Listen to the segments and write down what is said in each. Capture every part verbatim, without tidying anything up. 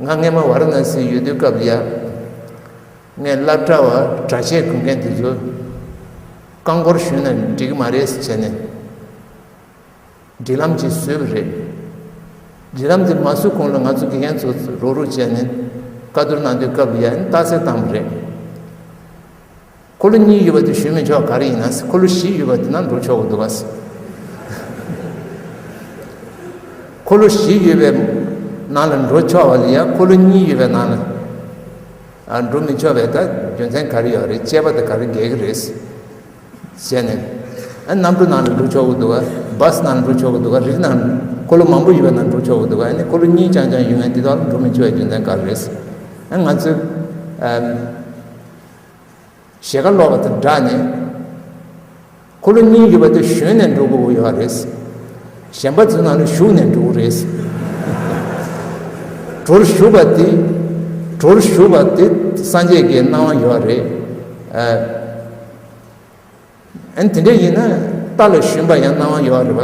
ང་སྔས་མ་ཝཱ་ར་ཎ་སི་ཡོད་དུས་སྐབས་ལ་ཡ། ངས་སློབ་གྲྭ་བ་གྲྭ་ཆས་གོན་མཁན་དེ་ཚོ་རྐང་འཁོར་ཞོན་ན་འགྲིག་གི་མ་རེད་ཟེར་བྱས་ནས། སྒྲིག་ལམ་ཅིག་བཟོས་པ་རེད། སྒྲིག་ལམ་དེ་མ་བཟོས་གོང་ལ་ང་ཚོ་དགེ་རྒན་ཚོ་རོགས་རོགས་བྱས་ནས་བཀའ་བསྡུར་གནང་དུས་སྐབས་ལ་ཡ་རྟགས་གསལ་བཏང་བ་རེད། འཁོར་ལོ་གཉིས་ཡོད་པ་དེ་ཞོན་མི་ཆོག་ག་རེ་ཡིན་ན། འཁོར་ལོ་བཞི་ཡོད་པ་དེ་ནང་འགྲོ་ཆོག་གི་འདུག་ག། འཁོར་ལོ་བཞི་ཡོད་པའི་ནང་ལ་འགྲོ་ཆོག་པ་ལ་ཡ་འཁོར་ལོ་གཉིས་ཡོད་པའི་ནང་ལ་ཨ་འགྲོ་མི་ཆོག་པའི་ད་རྒྱུ་མཚན་ག་རེ་ཡོད་རེད། དཔྱད་པ་དེ་ག་རེ་འགལ་གི་རེད་བྱས་ནས། ཨ་གནམ་གྲུ་ནང་ལ་འགྲོ་ཆོག་གི་འདུག་ག། བྷ་སི་ནང་ལ་འགྲོ་ཆོག་གི་འདུག་ག། རིགས་ནང་འཁོར་ལོ་མང་པོ་ཡོད་པའི་ནང་འགྲོ་ཆོག་གི་འདུག་ག། ཨ་ནི་འཁོར་ལོ་གཉིས་རྐྱང་རྐྱང་ཡོད་མཁན་དེ་དག་ལ་འགྲོ་མི་ཆོག་པའི་རྒྱུ་མཚན་ག་རེ་རེད། ཨ་ང་ཚོས་ཨ། ཞལ་ཁ་ལོག་པ་དང་སྦྲགས་ནས། འཁོར་ལོ་གཉིས་ཡོད་པ་དེ་ཞོན་ནས་འགྲོ་དགོས་ཡོད་རེད། གཞན་པ་ཚོའི་ནང་ལ་ཞུགས་ནས་འགྲོ་གི་རེད། གྲོར་ཞུགས་པ་དེ། གྲོར་ཞུགས་པ་དེ་སངས་རྒྱས་ཀྱི་སྣང་བ་ཡོད་རེད། ཨ། ཨ་ནི་དེ་འདྲ་ཡིན་ན་རྟ་ལ་ཞོན་པ་ཡང་སྣང་བ་ཡོད་རེད་པ།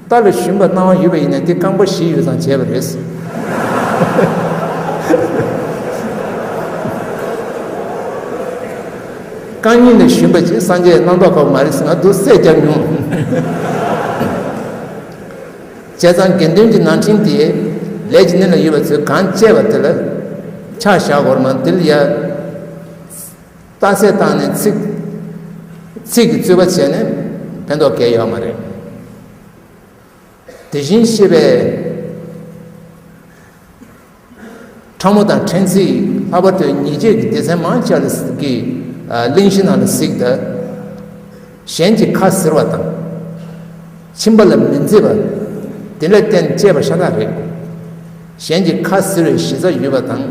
རྟ་ལ་ཞོན་པ་སྣང་བ་ཡོད་པ་ཡིན་ན་དེ་རྐང་པ་བཞི་ཡོད་ཙང་བྱས་པ་རེད། རྐང་གཉིས་ལ་ཞོན་པ་ཅིག་སངས་རྒྱས་རྣམ་རྟོག་ཁ་པོ་མ་རེད་ཟེར་ང་འདུག་སེ་བརྒྱབ་མྱོང་། བྱས་ཙང་དགེ་འདུན་གྱི་ནང་ཁྲིམས་དེ་ལས་ཀྱི་གནས་ལ་ཡོད་པ་ཚོས་གང་བཅད་པ་དེ་ལ་ཕྱག་བཞག་དགོས་རེད་མ། དེ་ལ་ཡ། རྟགས་གསལ་བཏང་ནས་ཚིག་ཚིག་གི་རྩོད་པ་བྱས་ནས་ཕན་ཐོགས་གང་ཡང་ཡོད་མ་རེད། དེ་བཞིན་གཤེགས་པའི་ཕྲ་མོ་དང་ཕྲན་ཚེགས་ལྷག་པར་དུ་ཉེས་སྤྱོད་ཀྱི་སྡེ་ཚན་མང་ཆེ་བ་ལ་གི་གླེང་གཞི་ནང་ལ་གཟིགས་དང་། གཞན་གྱི་ཁ་ཟེར་བ་དང་། ཁྱིམ་པ་ལ་མི་མཛེས་པ། དེ་ལ་བརྟེན་བཅས་པ་ཤ་སྟག་རེད། གཞན་གྱི་ཁ་ཟེར་བའི་གཞི་རྩ་ཡོད་པ་དང་།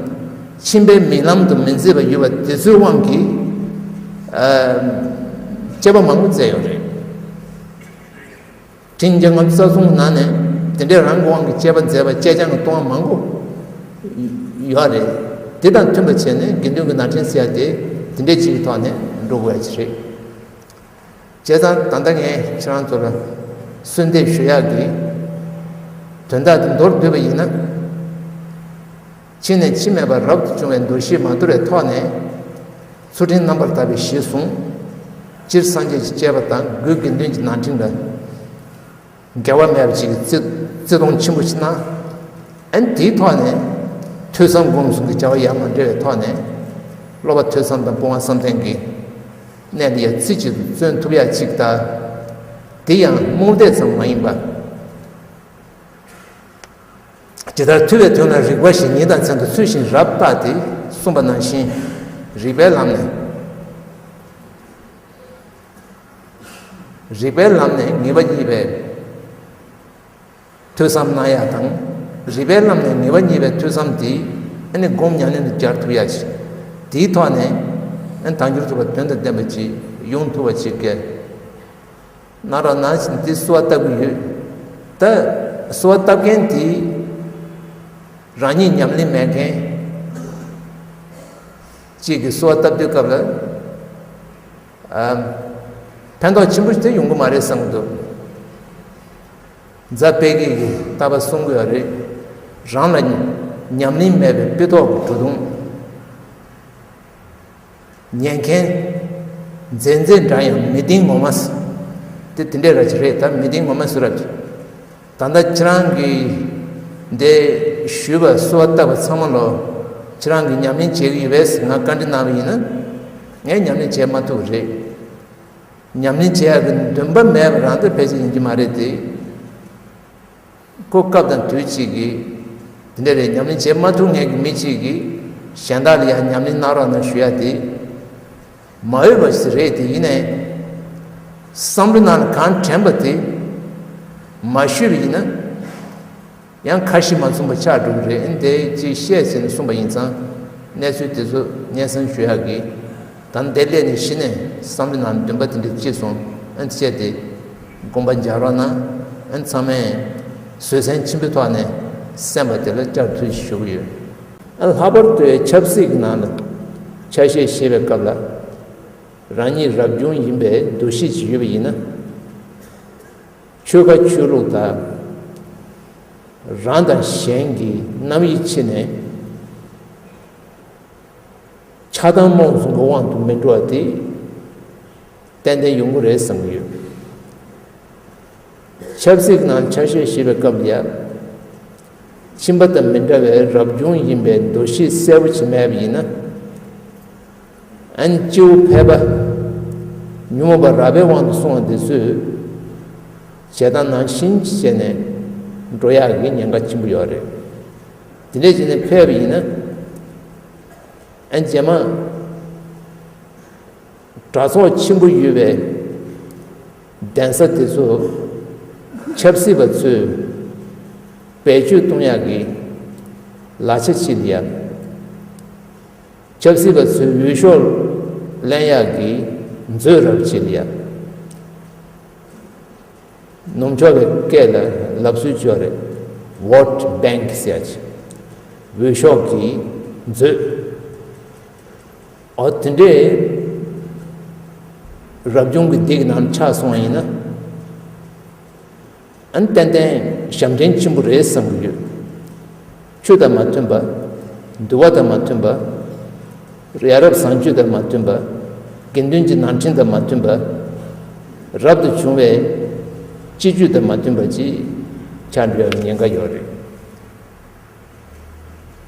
ཁྱིམ་པའི་མིག་ལམ་དུ་མི་མཛེས་པ་ཡོད་པ་དེ་ཚོའི་དབང་གིས། ཨ། དཔྱད་པ་མང་པོ་མཛད་ཡོད་རེད། འཕྲིན་བརྒྱ་ལྔ་བཅུ་རྩ་གསུམ་ནང་ནས་དེ་འདྲའི་རང་གི་དབང་གིས་དཔྱད་པ་མཛད་པ་དཔྱད་བྱ་གི་ལྟུང་བ་མང་པོ་ཡོད་རེད། དེ་དང་མཐུན་པ་བྱས་ནས་དགེ་འདུན་གྱི་ནང་ཁྲིམས་ཟེར་ཡ་དེ་དེ་འདྲའི་ཅིག་གི་ཐོག་ནས་འགྲོ་དགོས་ཡ་ཅིག་རེད། བྱས་ཙང་ད་ལྟ་ངས་ཁྱེད་རང་ཚོ་ལ་གསོལ་འདེབས་ཞུ་ཡག་གི་དོན་དག་དེ་མདོར་བསྡུས་པ་ཡིན་ན། ཕྱི་ནས་འཆི་མེད་པ་རབ་ཏུ་བྱུང་བའི་འདུ་ཤེས་མ་དོར་བའི་ཐོག་ནས། ཚུལ་ཁྲིམས་རྣམ་པར་དག་པའི་གཞི་བཟུང་། སྤྱིར་སངས་རྒྱས་ཀྱི་བཅས་པ་དང་སྒོས་དགེ་འདུན་གྱི་ནང་ཁྲིམས་ལ་འགལ་བ་མེད་པ་ཅིག་གི་བརྩི་བརྩི་མཐོང་ཆེན་པོ་ཞིག་གནང་། ཨ་ནི་དེའི་ཐོག་ནས་ཐོས་བསམ་སྒོམ་གསུམ་གྱི་བྱ་བ་ཡང་མ་འབྲེལ་བའི་ཐོག་ནས། སློབ་པ་ཐོས་བསམ་དང་སྤོང་བ་བསམ་གཏན་གྱི་གནས་ལ་ཡང་རྩེ་གཅིག་ཏུ་བརྩོན་ཐུབ་ཡག་ཅིག་དང་། དེ་ཡང་རྨོངས་དད་ཙམ་མ་ཡིན་པ། ཇི་ལྟར་ཐུབ་པའི་དོན་ལ་རིགས་པ་བཞི་ཉིད་དང་མཚན་དུ་ཚུལ་བཞིན་རབ་བརྟགས་ཏེ་གསུངས་པ་ནང་བཞིན། རིགས་པའི་ལམ་ནས། རིགས་པའི་ལམ་ནས་ངེས་པ་རྙེད་པའི་ཐོས་བསམ་གནང་ཡག་དང་། རིགས་པའི་ལམ་ནས་ངེས་པ་རྙེད་པའི་ཐོས་བསམ་དེ་ཨ་ནི་སྒོམ་ཉམས་ལེན་དུ་སྦྱར་ཐུབ་ཡག་ཅིག་དེའི་ཐོག་ནས་ཨ་ནི་དལ་འབྱོར་ཐོབ་པ་དོན་དང་ལྡན་པ་ཅིག་ཡོང་ཐུབ་པ་ཅིག་གི་གནང་རོགས་གནང་ཞེས་འདི་གསོལ་བ་བཏབ་ཀྱི་ཡོད། ད་གསོལ་བ་བཏབ་མཁན་དེ་རང་ཉིད་ཉམས་ལེན་མེད་མཁན་གཅིག་གིས་གསོལ་བ་བཏབ་དུས་སྐབས་ལ། ཨ། ཕན་ཐོགས་ཆེན་པོ་ཞིག་དེ་ཡོང་གི་མ་རེད་བསམ་གྱི་འདུག་རྫ་དཔལ་སྐྱེས་ཀྱིས་རྟག་པར་གསུང་གི་ཡོད་རེད། རང་ལ་ཉམས་ལེན་མེད་པའི་དཔེ་ཐོག་གི་གྲུ་དུང་། ཉན་མཁན་མཛེས་མཛེས་འདྲ་ཡང་མི་ལྡན་ངོ་མ་ཟེར། དེ་དེ་འདྲའི་ར་ཅིག་རེད། ད་མི་ལྡན་ངོ་མ་ཟེར་ར་ཅིག་ད་ལྟ་ཁྱེད་རང་གིས་འདི་ཞུས་པ་གསོལ་བ་བཏབ་པ་ཚང་མ་ལོ། ཁྱེད་རང་གིས་ཉམས་ལེན་བྱེད་ཀྱི་ཡོད་པས་ང་བཀའ་འདྲི་གནང་བ་ཡིན་ན། ངས་ཉམས་ལེན་བྱེད་མ་ཐུབ་པ་རེད། ཉམས་ལེན་བྱེད་ཡག་གི་འདུན་པ་མེད་པ་རང་དེ་ཕལ་ཆེར་ཡིན་གྱི་མ་རེད་དེ། ཁོ་སྐབས་དང་དུས་གཅིག་གིས་དེ་འདྲ་རེད། ཉམས་ལེན་བྱེད་མ་ཐུབ་མཁན་གྱི་མི་གཅིག་གིས་གཞན་དག་ལ་ཡང་ཉམས་ལེན་གནང་རོགས་གནང་ཞུ་ཡ་དེ་མ་འོས་པ་ཞིག་རེད་དེ། ཡིན་ནའི་བསམ་བློ་ནང་ལ་གང་དྲན་པ་དེ་མ་ཞུས་པ་ཡིན་ན། ཡང་ཁ་ཞེ་མ་མཚུངས་པ་ཆགས་འགྲོ་གི་རེད། ཨ་ནི་དེ་ཅིག་བཤད་ཟེར་ནས་གསུངས་པ་ཡིན་ཙང་། གནས་ཚུལ་དེ་ཚོ་སྙན་སེང་ཞུ་ཡག་གི། ད་ནི་དེ་སླད་ནས་གཞི་ནས་བསམ་བློ་ནང་འདུན་པ་དེ་འདྲ་སྐྱེས་སོང་། ཨ་ནི་བྱས་ཏེ་དགོངས་པ་འཇགས་རོགས་གནང་། ཨ་ནི་ཚང་མས་བཟོད་བསྲན་ཆེན་པོའི་ཐོག་ནས་གསན་པ་དེ་ལ་བསྐྱར་དུ་ཞུ་གི་ཡོད། ཨ་ནི་ལྷག་པར་དུ་ཆབ་སྲིད་ཀྱི་ནང་ལ་ཆ་ཤས་བཤད་པའི་སྐབས་ལ། རང་ཉིད་རབ་བྱུང་ཡིན་པའི་འདུ་ཤེས་ཅིག་ཡོད་པ་ཡིན་ན། ཆོལ་ཁ་ཆོས་ལུགས་དང་ རང་དང་གཞན་གྱི་རྣམ་དབྱེ་ཕྱེ་ནས་ཆགས་སྡང་རྨོངས་གསུམ་གྱི་དབང་དུ་མི་འགྲོ་བ་དེ་ཏན་ཏན་ཡོང་གི་རེད་བསམ་གྱི་ཡོད། ཆབ་སྲིད་ནང་ཆ་ཤས་བཞེས་པའི་སྐབས་ལ་ཡ། ཁྱིམ་པ་དང་མི་འདྲ་བའི་རབ་བྱུང་ཡིན་པའི་འདུ་ཤེས་གསལ་པོ་ཅིག་མེད་པ་ཡིན་ན། ཨན་སྐྱེ་བོ་ཕལ་པ། ཉོན་མོངས་པ་རགས་པའི་དབང་དུ་སོང་བ་འདི་ཚོས་བྱེད་སྟངས་ནང་བཞིན་བྱས་ནས་འགྲོ་ཡག་གི་ཉེན་ཁ་ཆེན་པོ་ཡོད་རེད། དེ་འདྲས་བྱས་ནས་ཕེབས་པ་ཡིན་ན། ཨན་རྗེས་མ། དྲ་ཚོགས་ཆེན་པོ་ཡོད་པའི་གདན་ས་དེ་ཚོ་ཆབ་སྲིད་པ་ཚོས་བེད་སྤྱོད་གཏོང་ཡག་གི་ལག་ཆ་ཅིག་ལ་ཡ། ཆབ་སྲིད་པ་ཚོའི་འོས་ཤོག་ལེན་ཡག་གི་མཛོད་རབ་ཅིག་ལ་ཡ། ནུབ་ཕྱོགས་པའི་སྐད་ལ་ལབ་སྲོལ་ཅིག་ཡོད་རེད། Vote Bank ཟེར་ཡག་ཅིག་འོས་ཤོག་གི་མཛོད། ཨོ་དེ་འདྲའི་རབ་བྱུང་གི་སྡེ་གི་ནང་ཆགས་སོང་བ་ཡིན་ན། ཨན་ཏན་ཏན་ཞབས་འདྲེན་ཆེན་པོ་རེད་བསམ་གྱི་ཡོད། ཆོས་དང་མ་མཐུན་པ། འདུལ་བ་དང་མ་མཐུན་པ། ཡ་རབས་བཟང་སྤྱོད་དང་མ་མཐུན་པ། དགེ་འདུན་གྱི་ནང་ཁྲིམས་དང་མ་མཐུན་པ། རབ་ཏུ་བྱུང་བའི་སྤྱི་སྤྱོད་དང་མ་མཐུན་པ་ཅིག་ཆགས་འགྲོ་ཡག་ཉེན་ཁ་ཡོད་རེད།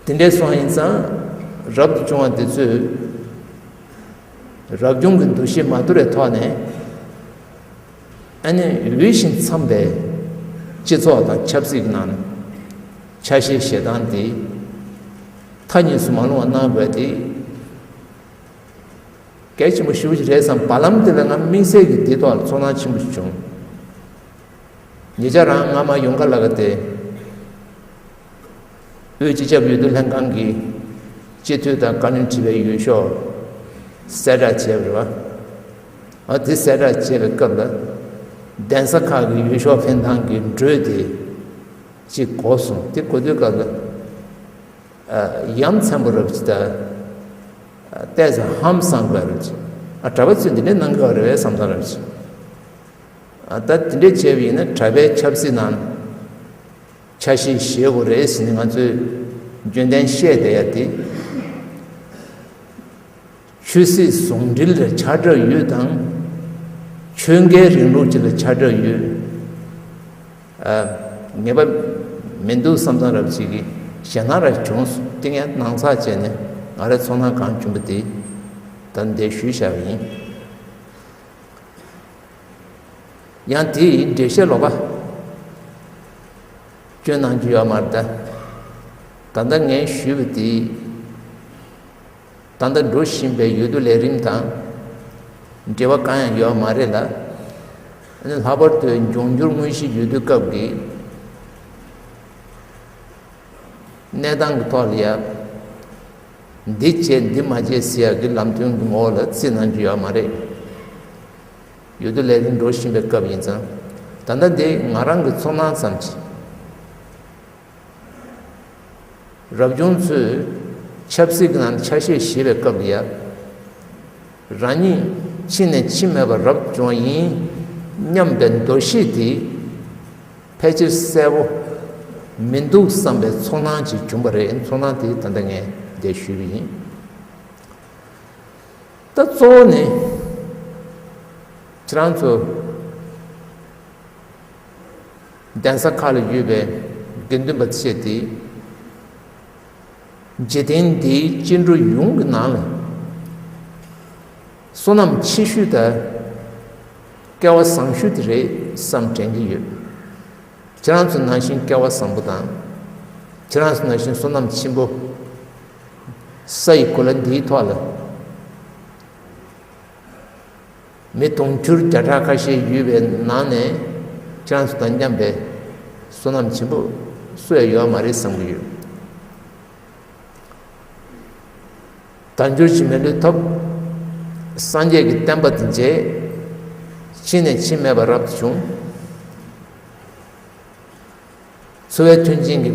དེ་འདྲའི་སོང་ཡིན་ཙང་རབ་ཏུ་བྱུང་བ་འདི་ཚོས་རབ་བྱུང་གི་འདུ་ཤེས་མ་དུལ་བའི་ཐོག་ནས་ཨ་ནི་འོས་ཤིང་འཚམས་པའི་སྤྱི་ཚོགས་དང་ཆབ་སྲིད་ཀྱི་ནང་ཆ་ཤས་བཞེས་སྟངས་འདི་མཐའ་གཉིས་སུ་མ་ལྷུང་བ་གནང་དགོས་ཏེ། གལ་ཆེན་པོ་ཞེ་པོ་ཅིག་རེད་བསམ། བར་ལམ་འདི་ལ་ང་དམིགས་བསལ་གྱིས་འདིའི་ཐོག་ལ་ཚོར་སྣང་ཆེན་པོ་ཞིག་བྱུང་། ཉེ་ཆར་རང་སྔ་མ་ཡོང་ཁ་ལ་ག་དེ་དབུས་སྤྱི་ཁྱབ་འོས་བསྡུ་ལྷན་ཁང་གིས་སྤྱི་འཐུས་དང་བཀའ་བློན་ཁྲི་པའི་འོས་ཤོག་གསལ་བསྒྲགས་བྱས་པ་རེད་བ། ཨ་དེ་གསལ་བསྒྲགས་བྱས་པའི་སྐབས་ལ་གདན་ས་ཁག་གི་འོས་ཤོག་འཕེན་སྟངས་ཀྱི་འགྲོས་དེ་ཅིག་གོ་སོང་། དེ་གོ་དུས་སྐབས་ལ་ཨ་ཡ་མཚན་པོ་རབ་ཅིག་དང་ཨ་ཏོག་ཙམ་ཧང་སངས་པ་རབ་ཅིག་ཨ་གྲྭ་པ་ཚོས་འདི་འདྲས་གནང་གི་ཡོད་རེད་བསམ་སྟངས་རབ་ཅིག་ཨ་ད་དེ་འདྲས་བྱས་པ་ཡིན་ན་གྲྭ་པའི་ཆབ་སྲིད་ནང་ཆ་ཤས་བཞེས་དགོས་རེད་ཟེར་ནས་ང་ཚོས་རྒྱུན་ལྡན་བཤད་བསྡད་ཡ་དེ། ཆོས་སྲིད་ཟུང་འབྲེལ་ལ་ཆགས་སྒྲིག་ཡོད་དང་། ཆོལ་ཁའི་རིང་ལུགས་ཅིག་ལ་ཆགས་སྒྲིག་ཡོད། ཨ་ངེས་པ་མི་འདུག་བསམ་སྟངས་རབ་ཅིག་གི་ཞེད་སྣང་རབ་བྱུང་སོང་། དེ་ངས་སྣང་ཚགས་བྱས་ནས་ང་རའི་ཚོར་སྣང་གང་བྱུང་བ་དེ་ད་འདིར་ཞུས་བཞག་པ་ཡིན། ཡང་དེའི་འགྲེལ་བཤད་ལོག་པ་སྐྱོན་གནང་རྒྱུ་ཡོད་མ་རེད་ད། ད་ལྟ་ངས་ཞུས་པ་དེ་ད་ལྟ་འགྲོ་བཞིན་པའི་འོས་བསྡུ་ལས་རིམ་དང་འབྲེལ་བ་གང་ཡང་ཡོད་མ་རེད་ལ། ཨ་ནི་ལྷག་པར་དུ་འབྱུང་འགྱུར་དངོས་གཞིའི་འོས་བསྡུ་སྐབས་ཀྱི་གནས་སྟངས་ཀྱི་ཐོག་ལ་ཡ། འདི་བྱས་འདི་མ་བྱས་ཟེར་ཡག་གི་ལམ་སྟོན་གྱི་ངོ་བོ་ལ་རྩིས་གནང་རྒྱུ་ཡོད་མ་རེད། འོས་བསྡུ་ལས་རིམ་འགྲོ་བཞིན་པའི་སྐབས་ཡིན་ཙང་། ད་ལྟ་འདི་ང་རང་གི་ཚོར་སྣང་ཙམ་གྱིས། རབ་བྱུང་ཚོས་ཆབ་སྲིད་ཀྱི་ནང་ཆ་ཤས་བཞེས་པའི་སྐབས་ལ་ཡ། རང་ཉིད་ཕྱི་ནས་འཆི་མེད་པ་རབ་བྱུང་བ་ཡིན་སྙམ་པའི་འདུ་ཤེས་དེ་ཕལ་ཆེར་གསལ་པོ་མི་འདུག་བསམ་པའི་ཚོར་སྣང་ཅིག་བྱུང་བ་རེད། ཚོར་སྣང་དེ་ད་ལྟ་ངས་འདིར་ཞུས་པ་ཡིན། ད་གཙོ་བོ་ནི་ཁྱེད་རང་ཚོ་གདན་ས་ཁག་ལ་ཡོད་པའི་དགེ་འདུན་པ་ཚོས་དེ་འཇིག་རྟེན་འདིའི་སྐྱེ་འགྲོ་ཡོངས་ཀྱི་ནང་ལ་བསོད་ནམས་ཆེ་ཤོས་དང་སྐལ་བ་བཟང་ཤོས་དེ་རེད་བསམ་དྲན་གྱི་ཡོད། ཁྱེད་རང་ཚོ་ནང་བཞིན་སྐལ་བ་བཟང་པོ་དང་། ཁྱེད་རང་ཚོ་ནང་བཞིན་བསོད་ནམས་ཆེན་པོ། ས་ཡི་གོ་ལ་འདིའི་ཐོག་ལ་མི་དུང་ཕྱུར་བརྒྱ་ཕྲག་ཁ་ཤས་ཡོད་པའི་ནང་ནས་ཁྱེད་རང་ཚོ་དང་མཉམ་པའི་བསོད་ནམས་ཆེན་པོ་སུ་ཡང་ཡོད་མ་རེད་བསམ་གྱི་ཡོད། དལ་འབྱོར་གྱི་མི་ལུས་ཐོབ། སངས་རྒྱས་ཀྱི་བསྟན་པ་དེ་མཇལ། ཕྱི་ནས་འཆི་མེད་པ་རབ་ཏུ་བྱུང་། འཚོ་བའི་མཐུན་རྐྱེན་གྱི་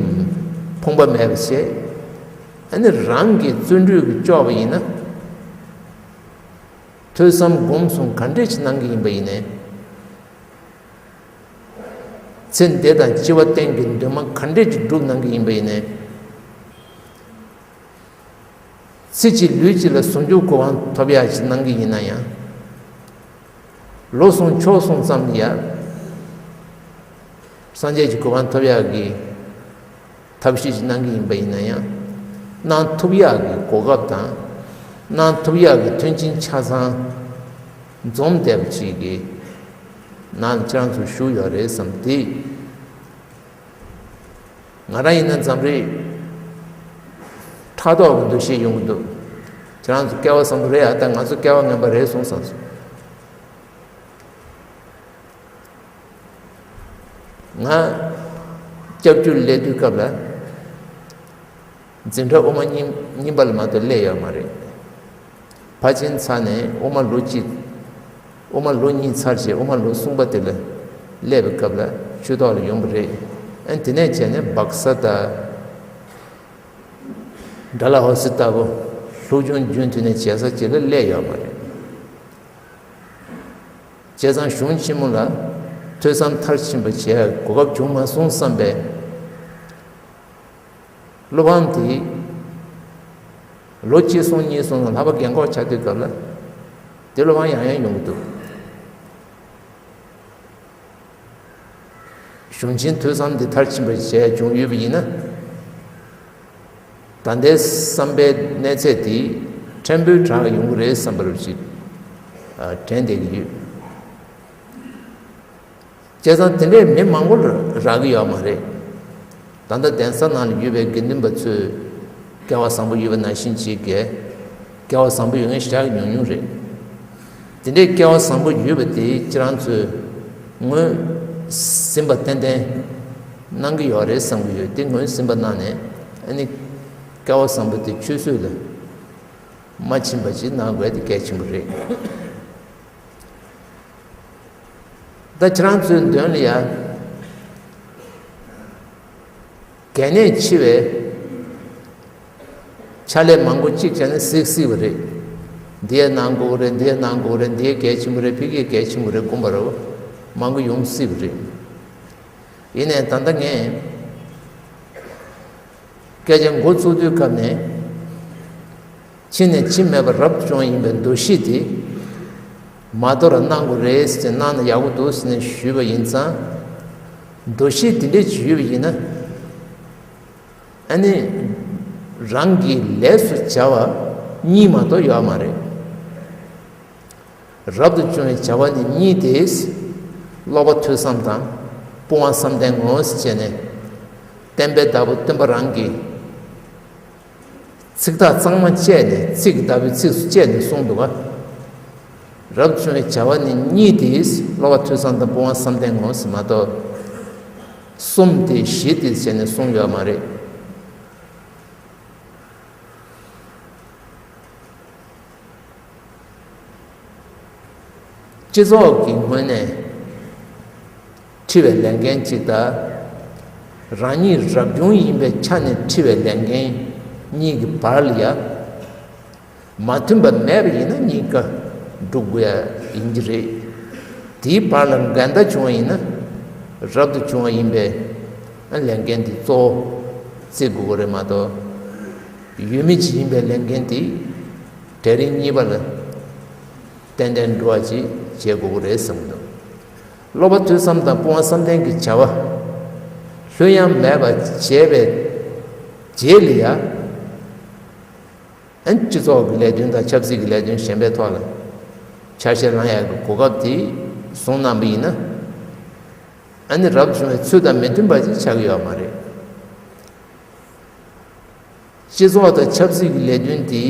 ཕོངས་པ་མེད་པ་བྱས། ཨ་ནི་རང་གི་བརྩོན་འགྲུས་ཀྱིས་ལྕོགས་པ་ཡིན་ན། ཐོས་བསམ་སྒོམ་གསུམ་ག་འདྲས་ཅིག་གནང་གི་ཡིན་པ་ཡིན་ནའི། ཚེ་འདི་དང་འཆི་བ་གཏན་གྱི་འདུན་མ་ག་འདྲས་ཀྱིས་སྒྲུབ་གནང་གི་ཡིན་པ་ཡིན་ནའི། ཚེ་གཅིག་ལུས་གཅིག་ལ་ཟུང་འཇུག་གོ་འཕང་ཐོབ་ཡག་ཅིག་གནང་གི་ཡིན་ན་ཡང་། ལོ་གསུམ་ཕྱོགས་གསུམ་ཙམ་ལ་ཡ། སངས་རྒྱས་ཀྱི་གོ་འཕང་ཐོབ་ཡག་གི་ཐབས་ཤེས་ཅིག་གནང་གི་ཡིན་པ་ཡིན་ན་ཡང་། གནང་ཐུབ་ཡག་གི་གོ་སྐབས་དང་། གནང་ཐུབ་ཡག་གི་མཐུན་རྐྱེན་ཆ་ཚང་འཛོམས་བསྡད་པ་ཅིག་གི་ནང་ལ་ཁྱེད་རང་ཚོ་བཞུགས་ཡོད་རེད་བསམ་སྟེ། ང་རང་ཡིན་ན་འཛམ་རིག་ཕྲག་དོག་གི་འདུ་ཤེས་ཡོང་གི་འདུག་ཁྱེད་རང་ཚོ་སྐལ་བ་བཟང་པོ་རེད་ཨ། ད་ང་ཚོ་སྐལ་བ་ངན་པ་རེད་གསུངས་བསམ་སོང་། ང་སྐྱབས་བཅོལ་སླེབས་དུས་སྐབས་ལ། འཛིན་གྲྭ་དབུ་མ་གཉིས་གཉིས་པ་ལ་མ་གཏོགས་སླེབས་ཡོད་མ་རེད། ཕར་ཕྱིན་ཚར་ནས་དབུ་མ་ལོ་གཅིག་དབུ་མ་ལོ་གཉིས་ཚར་རྗེས་དབུ་མ་ལོ་གསུམ་པ་དེ་ལ་སླེབས་པའི་སྐབས་ལ་ཆོས་ཐོག་ལ་ཡོང་པ་རེད། ཨ་དེ་ནས་བྱས་ནས་སྦག་ས་དང་། ཌལ་ཧོ་སི་ལྟ་བུ་སློབ་སྦྱོང་རྒྱུན་མཐུད་ནས་བྱེད་ས་ཅིག་ལ་སླེབས་ཡོད་མ་རེད། བྱས་ཙང་གཞུང་ཆེན་མོ་ལ་ཐོས་བསམ་མཐར་ཕྱིན་པ་བྱེད་ཡག་གོ་སྐབས་བྱུང་མ་སོང་བསམ་པས། སློབ་འབངས་དེ་ལོ་གཅིག་སོང་གཉིས་སོང་ལ་ལྷག་པ་རྒན་འཁོགས་ཆགས་དུས་སྐབས་ལ་དེ་སློབ་འབངས་ཡང་ཡང་ཡོང་གི་འདུག་གཞུང་ཆེན་ཐོས་བསམ་འདི་མཐར་ཕྱིན་པ་བྱས་བྱུང་ཡོད་པ་ཡིན་ན། ད་ལྟའི་བསམ་པའི་གནས་ཚད་དེ་ཕྲན་བུའི་དྲག་ཡོང་གི་རེད་བསམ་པ་རུ་ཅིག་དྲན་བསྡད་ཀྱི་ཡོད། བྱས་ཙང་དེ་འདྲའི་མི་མང་པོ་རག་གི་ཡོད་མ་རེད། ད་ལྟ་གདན་ས་ནང་ལ་ཡོད་པའི་དགེ་འདུན་པ་ཚོས་སྐལ་བ་བཟང་པོ་ཡོད་པ་ནང་བཞིན་ཅིག་གིས་སྐལ་བ་བཟང་པོ་ཡོད་མཁན་ཞེ་དྲག་ཉུང་ཉུང་རེད། དེ་འདྲའི་སྐལ་བ་བཟང་པོ་ཡོད་པ་དེ་ཁྱེད་རང་ཚོས་ངོས་ཟིན་པ་ཏན་ཏན་གནང་གི་ཡོད་རེད་བསམ་གྱི་ཡོད། དེ་ངོས་ཟིན་པ་གནང་ནས་ཨ་ནི་སྐལ་བ་བཟང་པོ་དེ་ཆུད་ཟོས་ལ་མ་ཕྱིན་པ་ཅིག་གནང་དགོས་དེ་གལ་ཆེན་པོ་རེད། ད་ཁྱེད་རང་ཚོའི་མདུན་ལ་ཡ། གལ་གནད་ཆེ་བའི་ཕྱག་ལས་མང་པོ་གཅིག་བྱས་ན་གཟིགས་སྲིད་པ་རེད། འདི་ཡ་གནང་དགོས་རེད། འདི་ཡ་གནང་དགོས་རེད། འདི་ཡ་གལ་ཆེན་པོ་རེད། ཕ་གིའི་གལ་ཆེན་པོ་རེད། དགོངས་པ་རེད། མང་པོ་ཡོང་སྲིད་པ་རེད། ཡིན་ནའི་ད་ལྟ་ངས་སྐད་ཆ་འགོ་བཙུགས་དུས་སྐབས་ནས། ཕྱི་ནས་འཆི་མེད་པ་རབ་ཏུ་བྱུང་བ་ཡིན་པའི་འདུ་ཤེས་དེ་མ་དོར་གནང་དགོས་རེད་ཟེར་གནང་ན་ཡག་པོ་འདུག་ཟེར་ནས་ཞུས་པ་ཡིན་ཙང་། འདུ་ཤེས་དེ་འདྲས་ཅིག་ཡོད་པ་ཡིན་ན། ཨ་ནི། རང་གི་ལས་སུ་བྱ་བ་གཉིས་མ་གཏོགས་ཡོད་མ་རེད། རབ་ཏུ་བྱུང་བའི་བྱ་བ་ནི་གཉིས་ཏེ། ཀློག་པ་ཐོས་བསམ་དང་སྤོང་བ་བསམ་གཏན་ངོ་ཟེར་བྱས་ནས། བསྟན་པའི་བདག་པོ་སྟོན་པ་རང་གིས། ཚིག་ཐག་གཙང་མ་བཅད་ནས་ཚིག་ལྟ་བུའི་ཚིགས་སུ་བཅད་ནས་གསུངས་འདུག་ག་རབ་བྱུང་བའི་བྱ་བ་ནི་གཉིས་ཏེ། ཀློག་པ་ཐོས་བསམ་དང་སྤོང་བ་བསམ་གཏན་ངོ་ཟེར་མ་གཏོགས། གསུམ་སྟེ་བཞི་སྟེ་བྱས་ནས་གསུངས་ཡོད་མ་རེད། སྤྱི་ཚོགས་ཀྱི་ངོས་ནས་ཁྲི་བའི་ལས་འགན་གཅིག་དང་། རང་ཉིད་རབ་བྱུང་ཡིན་པའི་ཆ་ནས་ཁྲི་བའི་ལས་འགན་གཉིས་ཀྱི་བར་ལ་ཡ། མ་མཐུན་པ་མེད་པ་ཡིན་ན་གཉིས་ཀ་སྒྲུབ་དགོས་ཡ་ཡིན་གྱི་རེད། དེའི་བར་ལ་འགལ་ཟླ་བྱུང་བ་ཡིན་ན་རབ་ཏུ་བྱུང་བ་ཡིན་པས་ལས་འགན་དེ་གཙོ་བོ་བརྩི་དགོས་ཀྱི་རེད་མ་གཏོགས། ཡུལ་མི་ཅིག་ཡིན་པའི་ལས་འགན་དེ་གྲལ་རིམ་གཉིས་པ་ལ་ཏན་ཏན་འགྲོ་བ་ཅིག་བྱེད་དགོས་ཀྱི་རེད་བསམ་གྱི་འདུག་ཀློག་པ་ཐོས་བསམ་དང་སྤོང་བ་བསམ་གཏན་གྱི་བྱ་བ་ལྷོད་ཡངས་མེད་པ་བྱས་པའི་རྗེས་ལ་ཡ། ཨན་སྤྱི་ཚོགས་ཀྱི་ལས་དོན་དང་ཆབ་སྲིད་ཀྱི་ལས་དོན་གཞན་པའི་ཐོག་ལ་ཆ་ཤས་བླང་ཡག་གི་གོ་སྐབས་དེ་བཟུང་གནང་པ་ཡིན་ན། ཨ་ནི་རབ་བྱུང་བའི་ཚུལ་དང་མི་མཐུན་པ་ཅིག་ཆགས་ཀྱི་ཡོད་མ་རེད། སྤྱི་ཚོགས་དང་ཆབ་སྲིད་ཀྱི་ལས་དོན་དེ་